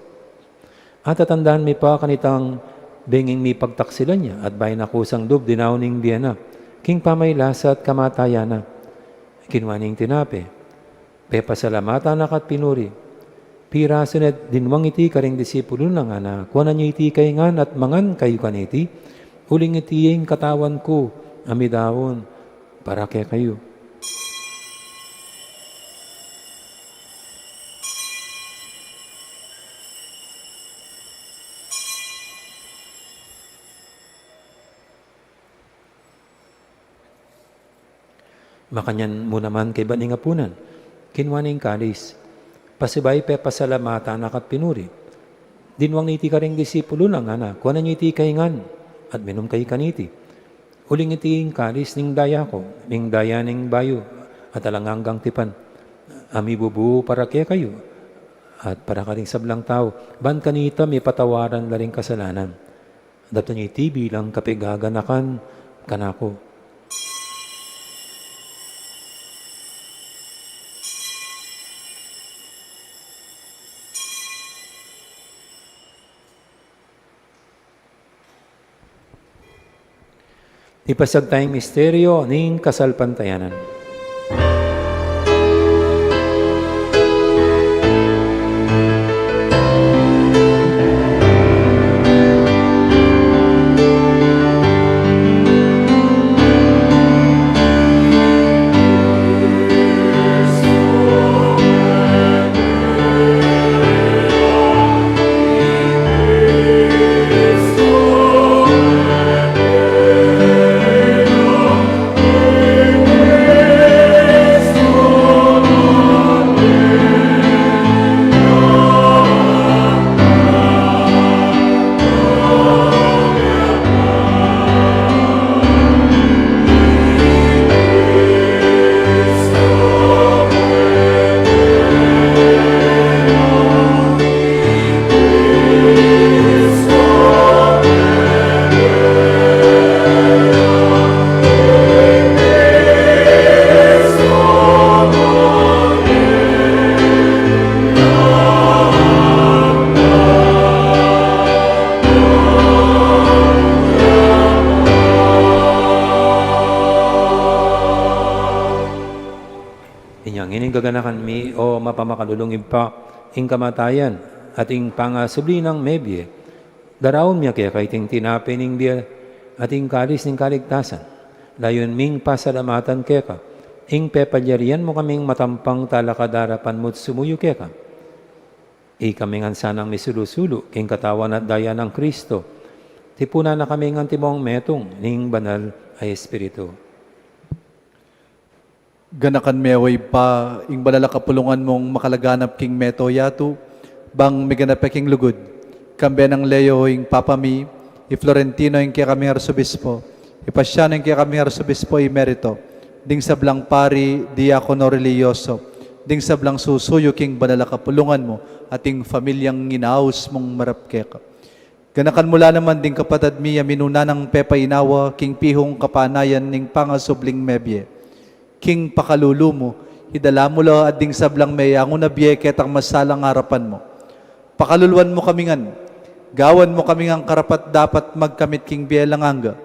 At tatandanan mi pa kanitang benging mipagtaksilan ya, at bayu na kusang lub dinaun ing bie na, king pamaglasa at kamatayan na. Kinua ne ing tinape, pepasalamatan na ka at pinuri, pirasu ne at dinwang iti karing disipulu na, ngana, kuanan yu iti ikayu ngan at mangan kayu kaniti, uling iti ing katawan ku a midaun para kekayu. Makanyan mu naman kaybat ning apunan, kinua ne ing kalis, pasibayu pepasalamatan na ka at pinuri, dinwang ne iti karing disipulu na, ngana, kuanan yu iti ikayu ngan at minum kayu kaniti, uling iti ing kalis ning daya ku, ning daya ning bayu at alang anggang tipan, a mibubu para kekayu at para karing sablang tau, ban kanita mipatawaran la ring kasalanan. Daptan yu iti bilang kapaganakan kanaku. Ipasiag taya ing misteryo ning kasalpantayanan. Inya ngeni gaganakan mi, o mapamakalulung Ibpa, ing kamatayan at ing pangasubli nang mebie, daraun mi keka iting tinape ning bie at ing kalis ning kaligtasan. Layun ming pasalamatan keka ing pepalyarian mu kaming matampang talakad king arapan mu't sumuyu keka. Ikami ngan sanang misulu-sulu king katawan at daya nang Kristo. Tipunan na kami ngan timong metung ning Banal a Espiritu. Ganakan me, o Ibpa, ing banal a kapulungan mung makalaganap king mabilug a yatu, bang miganap ya king lugud. Kambe nang Leo ing Papa mi, i Florentino ing kekaming Arsobispo, i Pasiano ing kekaming Arsobispo Emerito, ding sablang pari, diakono, relihiyoso, ding sablang susuyu king banal a kapulungan mu, at ing pamilyang inaus mung marap keka. Ganakan mu la naman ding kapatad mi a minuna nang pepainawa king pihung kapanayan ning pangasubling mebie. King pakalulu mu, idala mu la at ding sablang meyangu na bie ketang masalang arapan mu. Pakaluluan mu kami ngan, gawan mu kami ngan karapat-dapat magkamit king bie alang angga.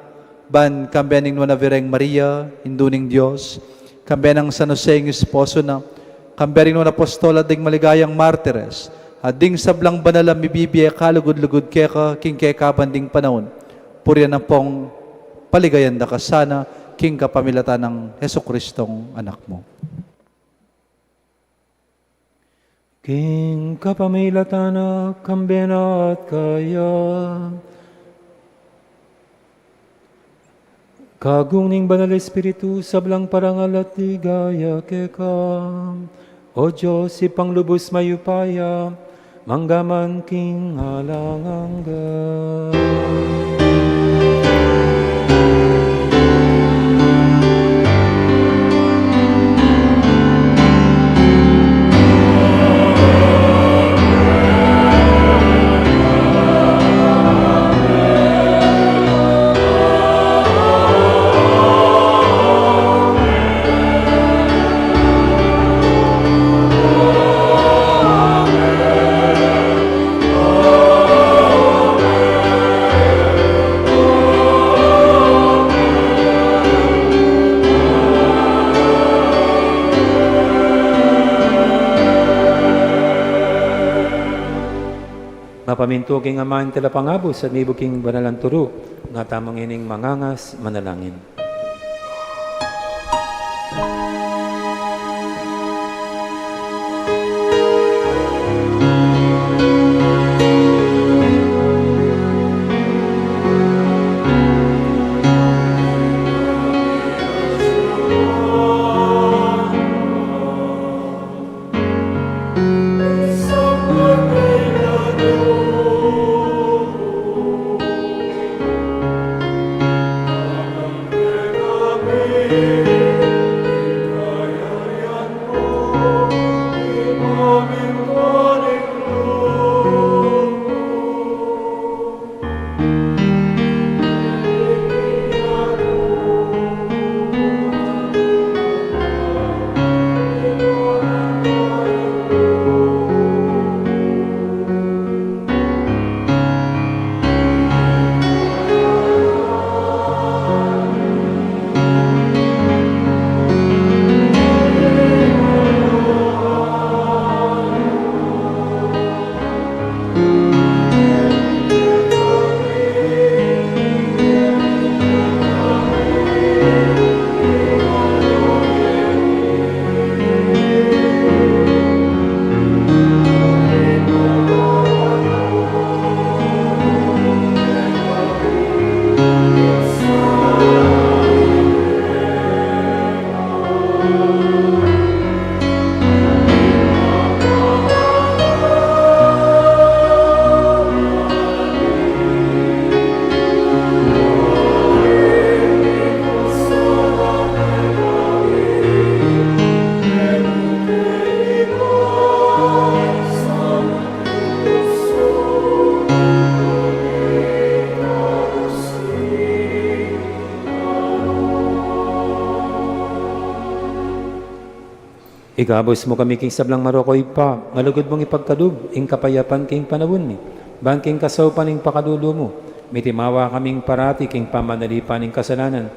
Ban kambe ning Nuan a Birheng Maria, Indu ning Dios, kambe nang San Jose ing esposo na, kambe ring nuan a apostol at ding maligayang martires, at ding sablang banal a mibibie kalugud-lugud keka king kekaban ding panaun. Purian ampong paligayan da ka sana king kapamilatan nang Jesucristong Anak mu. King kapamilatan na, kambe na at kaya, kagum ning Banal Espiritu, sablang parangal at ligaya keka, O Dios, Ibpang lubus mayupaya, mangga man king alang angga. Mapamintu king Ama ing Talapangabus at mibug king banal a turu, nga tamu ngening mangangas manalangin. Ikabus mu kami king sablang marok, O Ibpa, ngan lugud mung ipagkalub ing kapayapan king panaun mi. Ban king kasaupan ning pakalulu mu, mitimawa kaming parati king pamanalipan ning kasalanan,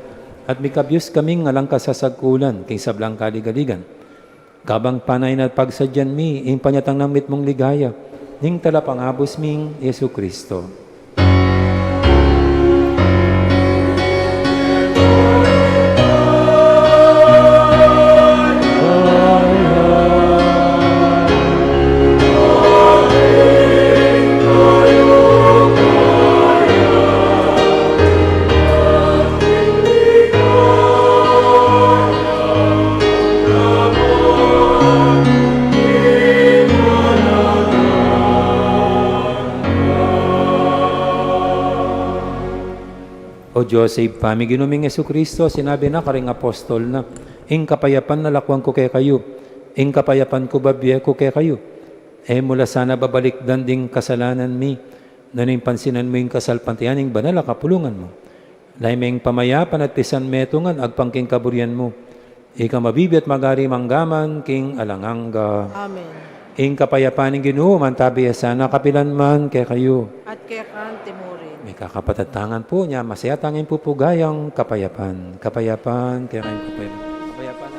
at mikabyus kaming alang kasasagkulan king sablang kaligaligan. Kabang panayan at pagsadyan mi ing panyatang nang mitmung ligaya ning Talapangabus ming Jesucristo. O Dios, Ibpa mi, Ginu ming Jesucristo, sinabi na karing apostol na, "Ing kapayapan lalakwan ku kekayu, ing kapayapan ku babie ku kekayu." E mu la sana babalikdan ding kasalanan mi, nune ing pansinan mu ing kasalpantayanan ning banal a kapulungan mu. Lalu meng pamayapan at pisan metungan agpang king kaburian mu. Ika mabibie at magari mangga man king alang angga. Amen. Ing kapayapan ning Ginu mantabi ya sana kapilan man kekayu. At keka naman murin. Mekakapatad, tangan pu nya, masaya tang ipupugay ing kapayapan. Kapayapan, kekayu ing kapayapan. Kapayapan.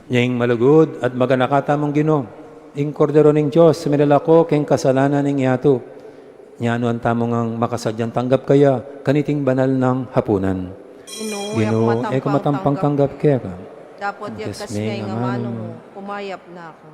Nya ing malugud at maganaka tamung Ginu, ing Kordero ning Dios, a milalako king kasalanan ning yatu. Nya nuan tamu ngang makasadyang tanggap kaya kaniting banal nang hapunan. Ginu, e ku matampang tanggap keka. Dapot iyatas me ing amanu mu, kumayap na ku.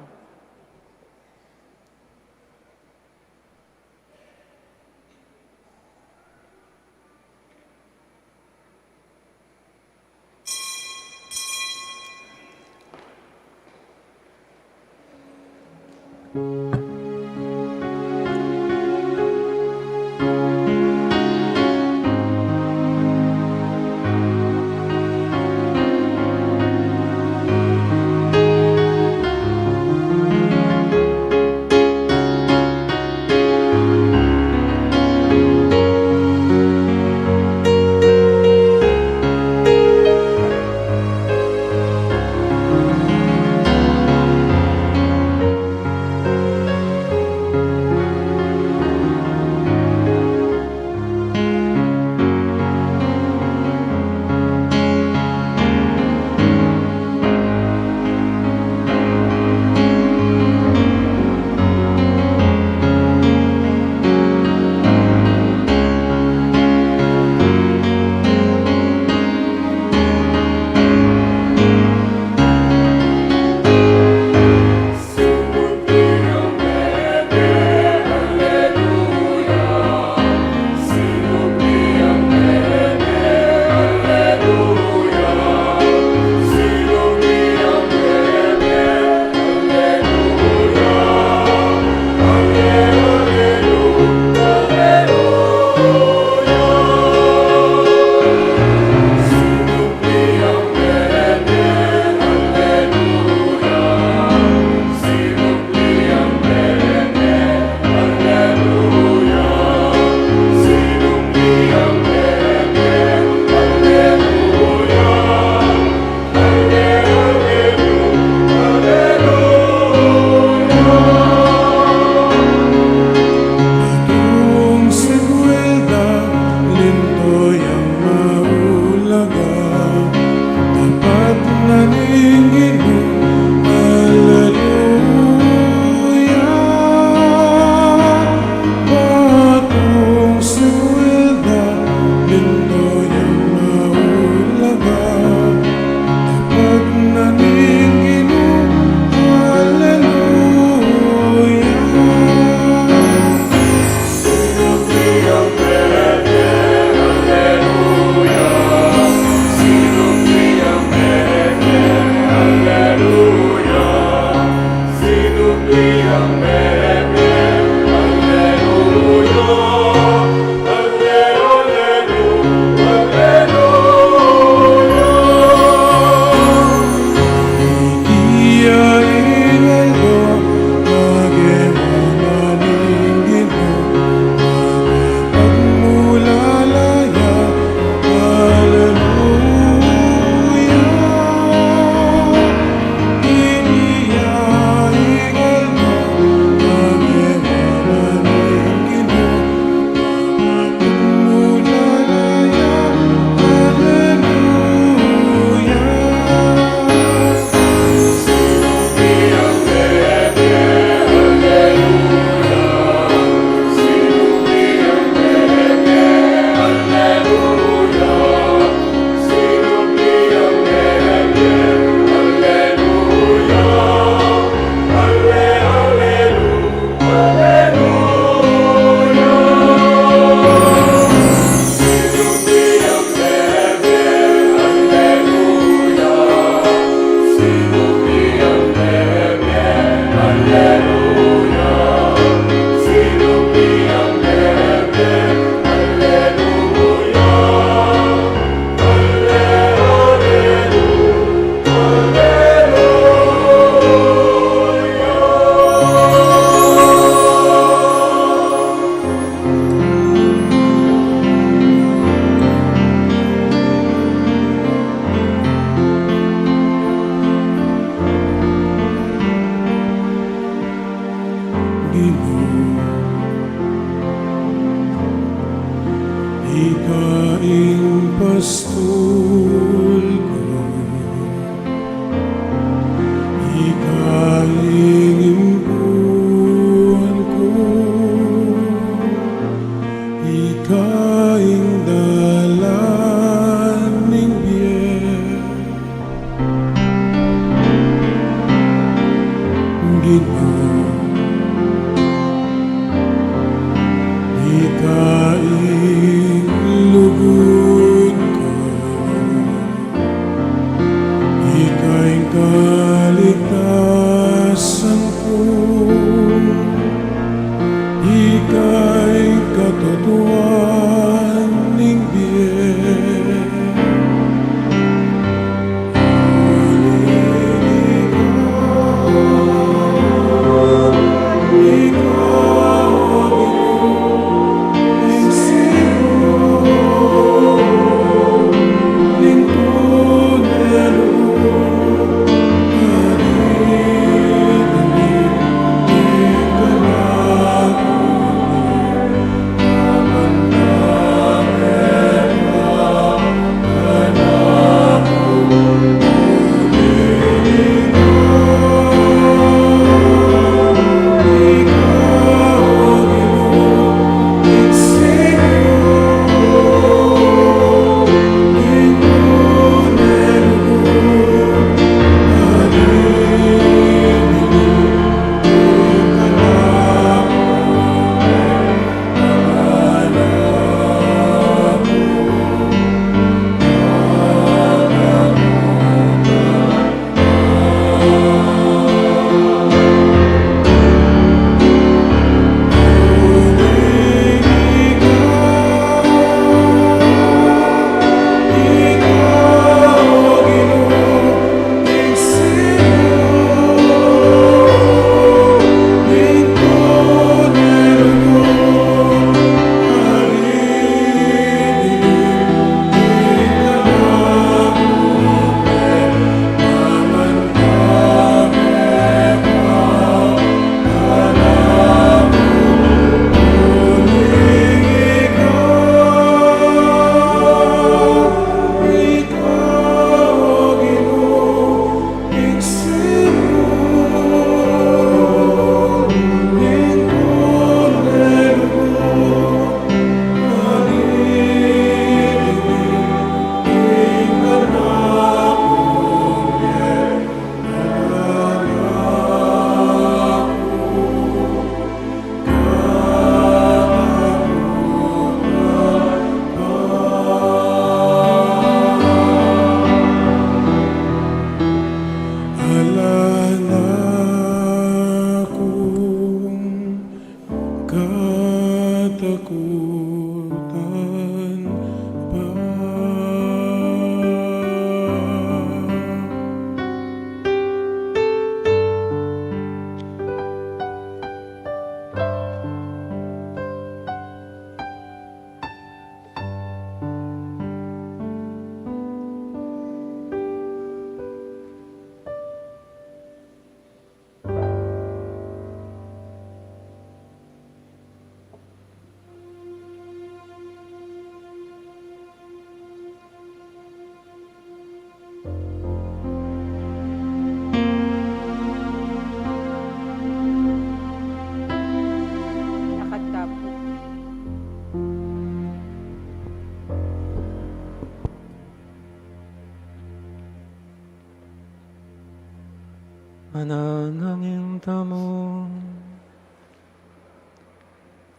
Manalangin tamu.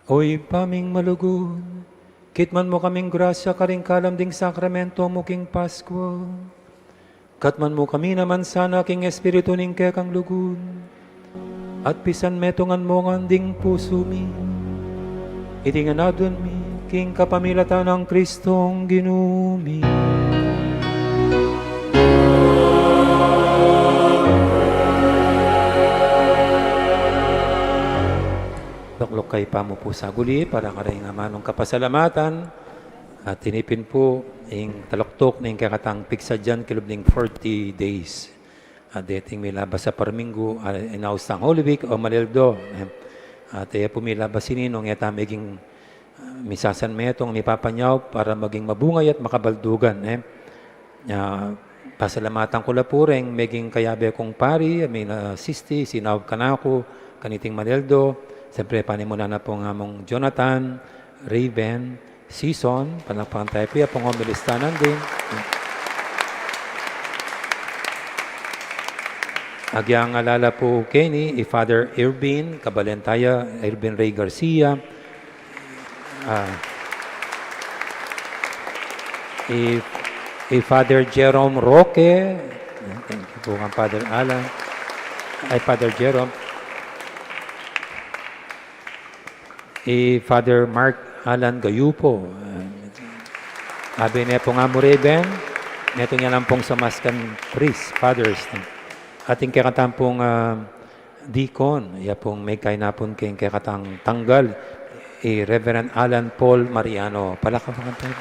O Ibpa ming malugud, kitman mu kaming grasya karing kalam ding sakramento mu king Paskwa. Katman mu kami naman sana king Espiritu ning kekang lugud, at pisan metungan mu ngan ding pusu mi. Iti ngan aduan mi king kapamilatan nang Kristong Ginu mi. Lukluk kayu pamu pu sa guli para karing amanung kapasalamatan. At tinipin pu ing taluktuk ning kekatang pigsadyan kilub ning forty days. At deting milabas a parminggu, ah, inaus tang Holy Week o Malildo. Eh, at e pu milabas ini nung e ta meging, ah, misasanmetung, mipapanyaup para maging mabungay at makabaldugan, eh. Ah, pasalamatan ku la pu reng meging kayabe kung pari, a minasisti, sinaup kanaku kaniting Malildo. Siyempre, panimunan na pu ning Among Jonathan, Raven, Season, palakpakan tayu pu ya pung homilistanan din. Agyang alala pu keni, i Father Irvin, kabalen taya, Irvin Ray Garcia, ah, i, i Father Jerome Roque, thank you pu kang Father Alan, ay Father Jerome. I Father Mark Alan Gayupo. Ah, abe ne pung Among Raven, metung ya lang pung samaskan priest, fathers. At ing kekatang pung, ah, deacon, ya pung mekayna pun king kekatang tanggal, i Reverend Alan Paul Mariano. Palakpakan tayu.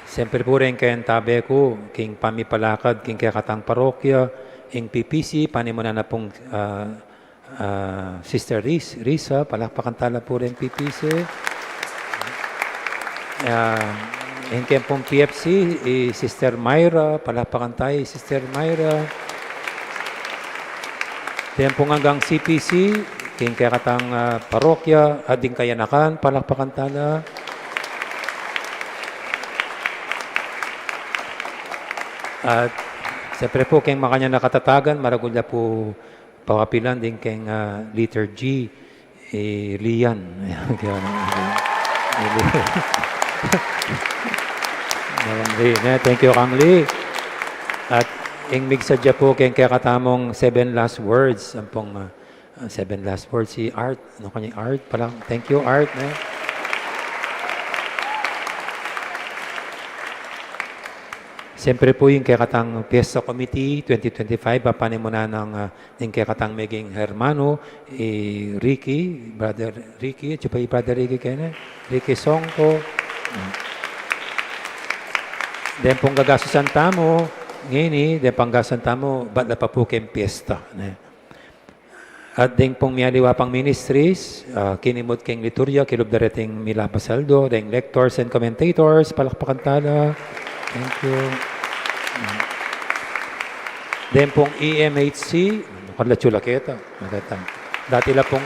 Siyempre pu reng kayang tabe ku, king pamipalakad, king kekatang parokya, ing P P C, panimunan na pung, ah, ah, Sister Ris-, Risa, palakpakan tala pu reng P P C. Ah, ing keng pung P F C, i Sister Myra, palakpakan tayu, Sister Myra. Deng pung anggang C P C, king kekatang, ah, parokya, at ding kayanakan, palakpakan tala. At siyempre pu, keng makanyan a katatagan, maragul ya pu pakapilan ding keng, ah, liturgy, i Lian. Kang Li, ne? Thank you, Kang Li. At ing migsadya pu keng kekatamung seven last words, ampong, ah, Ah, seven last words, si Art. Ano kanya, Art? Pala, thank you, Art, eh. Siyempre pu, ing kekatang Fiesta Committee twenty twenty-five, papanimunan nang, ah, ing kekatang meging hermano, i Ricky, Brother Ricky, at saka i Brother Ricky kene, Ricky Songko. Deng pung gagastusan tamu, ngeni, deng pung gagastusan tamu, bat la pa pu keng fiesta, ne? At deng pung mialiwa pang ministries, ah, kinimut keng liturgia, kilub da reting milabas aldo, deng lectors and commentators, palakpakan tala. Thank you. Deng pung E M H C, makadla chula keta, maketa. Dati la pung,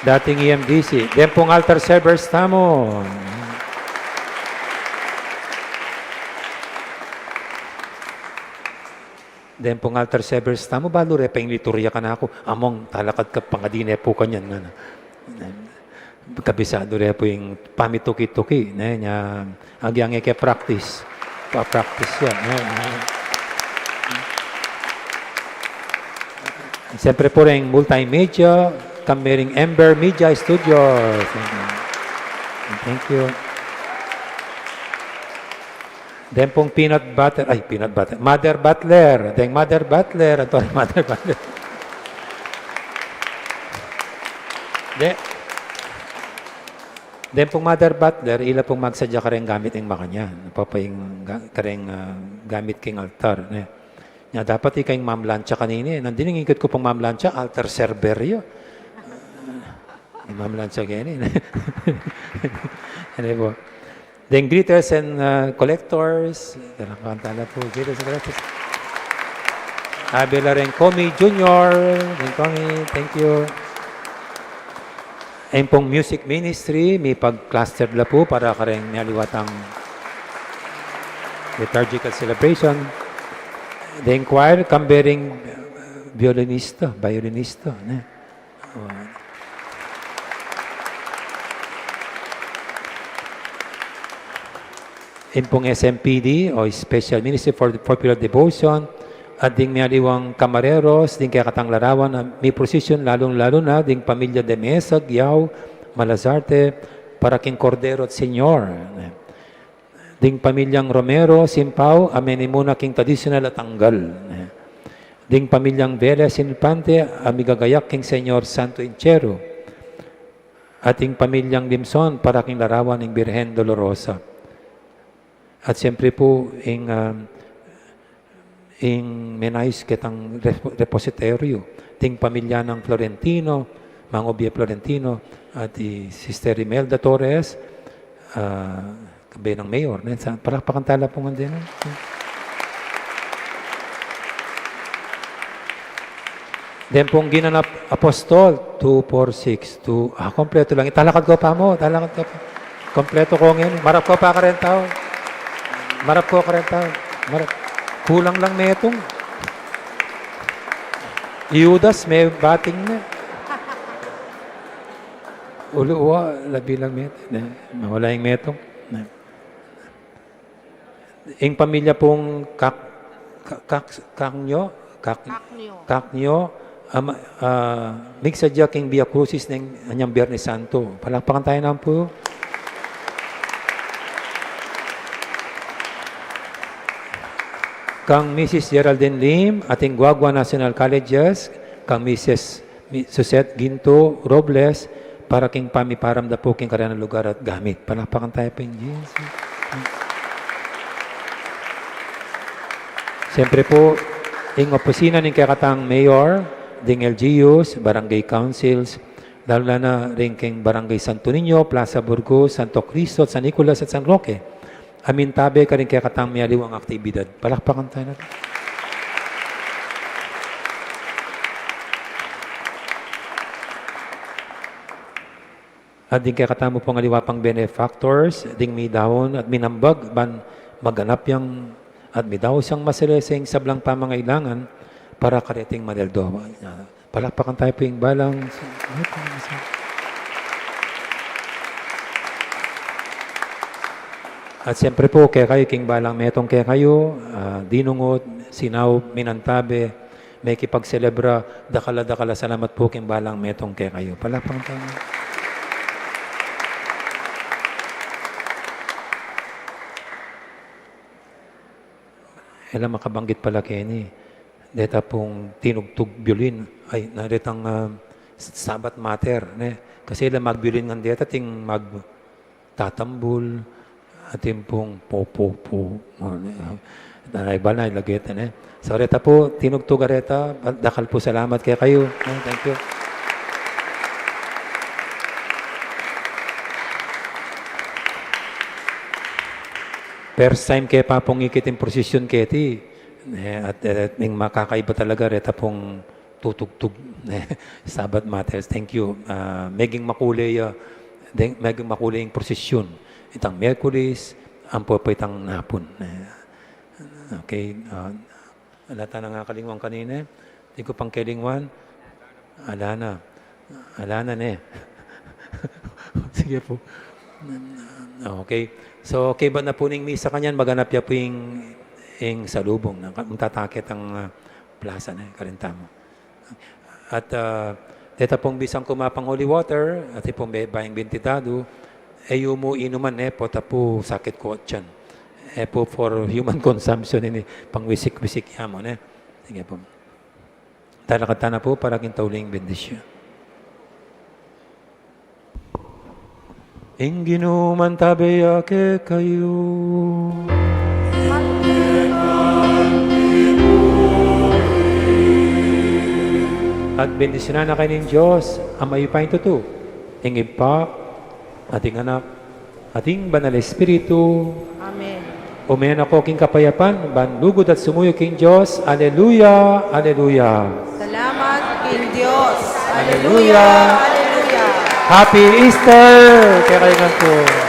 dating E M D C. Deng pung altar servers tamu. Deng pung altar servers tamu, balu re pa ing liturgia kanaku, among talakad ka pangadi ne pu kanyan, ngana. Kabisadu re pu ing pamituki-tuki, ne, nya, agyang e ke practice. Pa-practice ya, ne, ne. Siyempre pu reng multimedia, kami ring Ember Media Studios. Thank you. Deng pung peanut butter, ay, peanut butter, Mother Butler. Deng Mother Butler, ato ring Mother Butler. De, deng pung Mother Butler, ila pung magsadya kareng gamit ning makanyan. Papa ing ga-, kareng, ah, gamit king altar, ne. Nya dapat ika ing mamlantsa kanini, eh. Nandin ing ikit ku pang mamlantsa, altar server ya. Ing mamlantsa keni. Ano po? Deng greeters and, uh, collectors. Palakpakan tala pu, greeters and collectors. Abe la reng Comi Junior, deng Comi, thank you. Ing pung music ministry, mipag-cluster la pu para kareng mialiwa tang Liturgical celebration. Ding choir, kambe ring violinista, violinista, ne? Ing pung S M P D o Special Ministry for Popular Devotion, at ding mialiwang kamareros, ding kekatang larawan a mi procession, lalung-lalu na ding pamilya de Mesa, Giao, Malazarte, para king Kordero at Señor. Ding pamilyang Romero, Simpao, a menimuna king tradisyonal a tanggal. Ding pamilyang Velez, Infante, a migagayak king Señor Santo Entierro. At ding pamilyang Limson, para king larawan ning Birhen Dolorosa. At siyempre pu, ing, ah, ing menayus ketang repo-, repositorio, ding pamilya nang Florentino, Mang Obie Florentino, at i Sister Imelda Torres, ah, kambe nang mayor, ne? Sa, palakpakan tala pu ngan deni. Deng pung Ginanap Apostol, two four six two. Ah, kompleto lang. Italakad ko pa mu, italakad ko pa. Kompleto ko ngeni. Marap ko pa kareng tau. Marap ko kareng tau. Marap. Kulang lang metung. I Judas, me bating ne. Ulu, wa, labi lang metung. Ne, mawala ing metung. Ne. Ing pamilya pung Kak-, Kak-, Kak-, Kaknyo, Kak-, Kaknyo. Kaknyo, ama, ah, migsadya king Via Crucis neng anyang Biernes Santo. Palakpakan taya naman pu. Kang Missus Geraldine Lim, ating Guagua National Colleges, kang Missus Mi-, Suzette Ginto Robles, para king pamiparam da pu king karinan lugar at gamit. Palakpakan taya pu ing Diyos. Siyempre pu, ing opisina ning kekatang mayor, ding L G Us, barangay councils, lalu na rin king Barangay Santo Niño, Plaza Burgos, Santo Cristo, San Nicolas at San Roque. A mintabe karing kekatang mialiwang aktibidad. Palakpakan taya na. At ding kekatamu pung aliwa pang benefactors, ding midaun at minambag ban maganap yang at midaus yang masalese ing sablang pamangailangan para kareting manaldo. Palakpakan taya pu ing balang. At siyempre pu, kekayu king balang metung kekayu, ah, dinungut, sinaup, minantabe, mekipagselebra, dakal a dakal a salamat pu king balang metung kekayu. Palakpakan taya. E la makabanggit pala keni. Deta pung tinugtug biolin. Ay, na detang, ah, Sabbath Mater, ne? Kasi e la magbiolin ngan deta, ating magtatambul, ating pung po, po, po. O, ne? Tanay ba na, ilagay ta, ne? So, reta pu, tinugtug a reta, dakal pu salamat kekayu. Ne? Thank you. First time ke pa pung ikit ing prosesyon keti, ne, at, at, at ing makakaiba talaga, reta pung tutugtug, ne, Sabbath Matters. Thank you. Ah, meging makule ya, deng, meging makule ing prosesyon. Itang Miyerkules, ampo pa itang napun. Ne. Okay, ah, ala ta nang akalingwan kanina, e. Di ku pang kelingwan. Ala na. Ala na, ne. Sige pu. Okay. So, okay, ba na pu ning misa kanyan, maganap ya pu ing, ing salubung. Nang, nung tatakit ang, ah, plaza, ne, karin tamu. At, ah, deta pung bisang kuma pang holy water, at ipung be-, bayung benditadu, e yu mu inuman, ne, pota pu sakit ku atyan. E pu for human consumption ini, pang wisik-wisik ya mu, ne. Sige pu. Talakad ta na pu para king tauling bendisyon. Ing Ginu mantabe ya kekayu. At bendisyunan na kayu ning Dios, a mayupayang tutu, ing Ibpa, at ing Anak, at ing Banal Espiritu. Amen. Ume na ko king kapayapan, ban lugud at sumuyu king Dios. Aleluya, aleluya. Salamat king Dios. Aleluya, aleluya. Happy Easter kekayu ngan pu.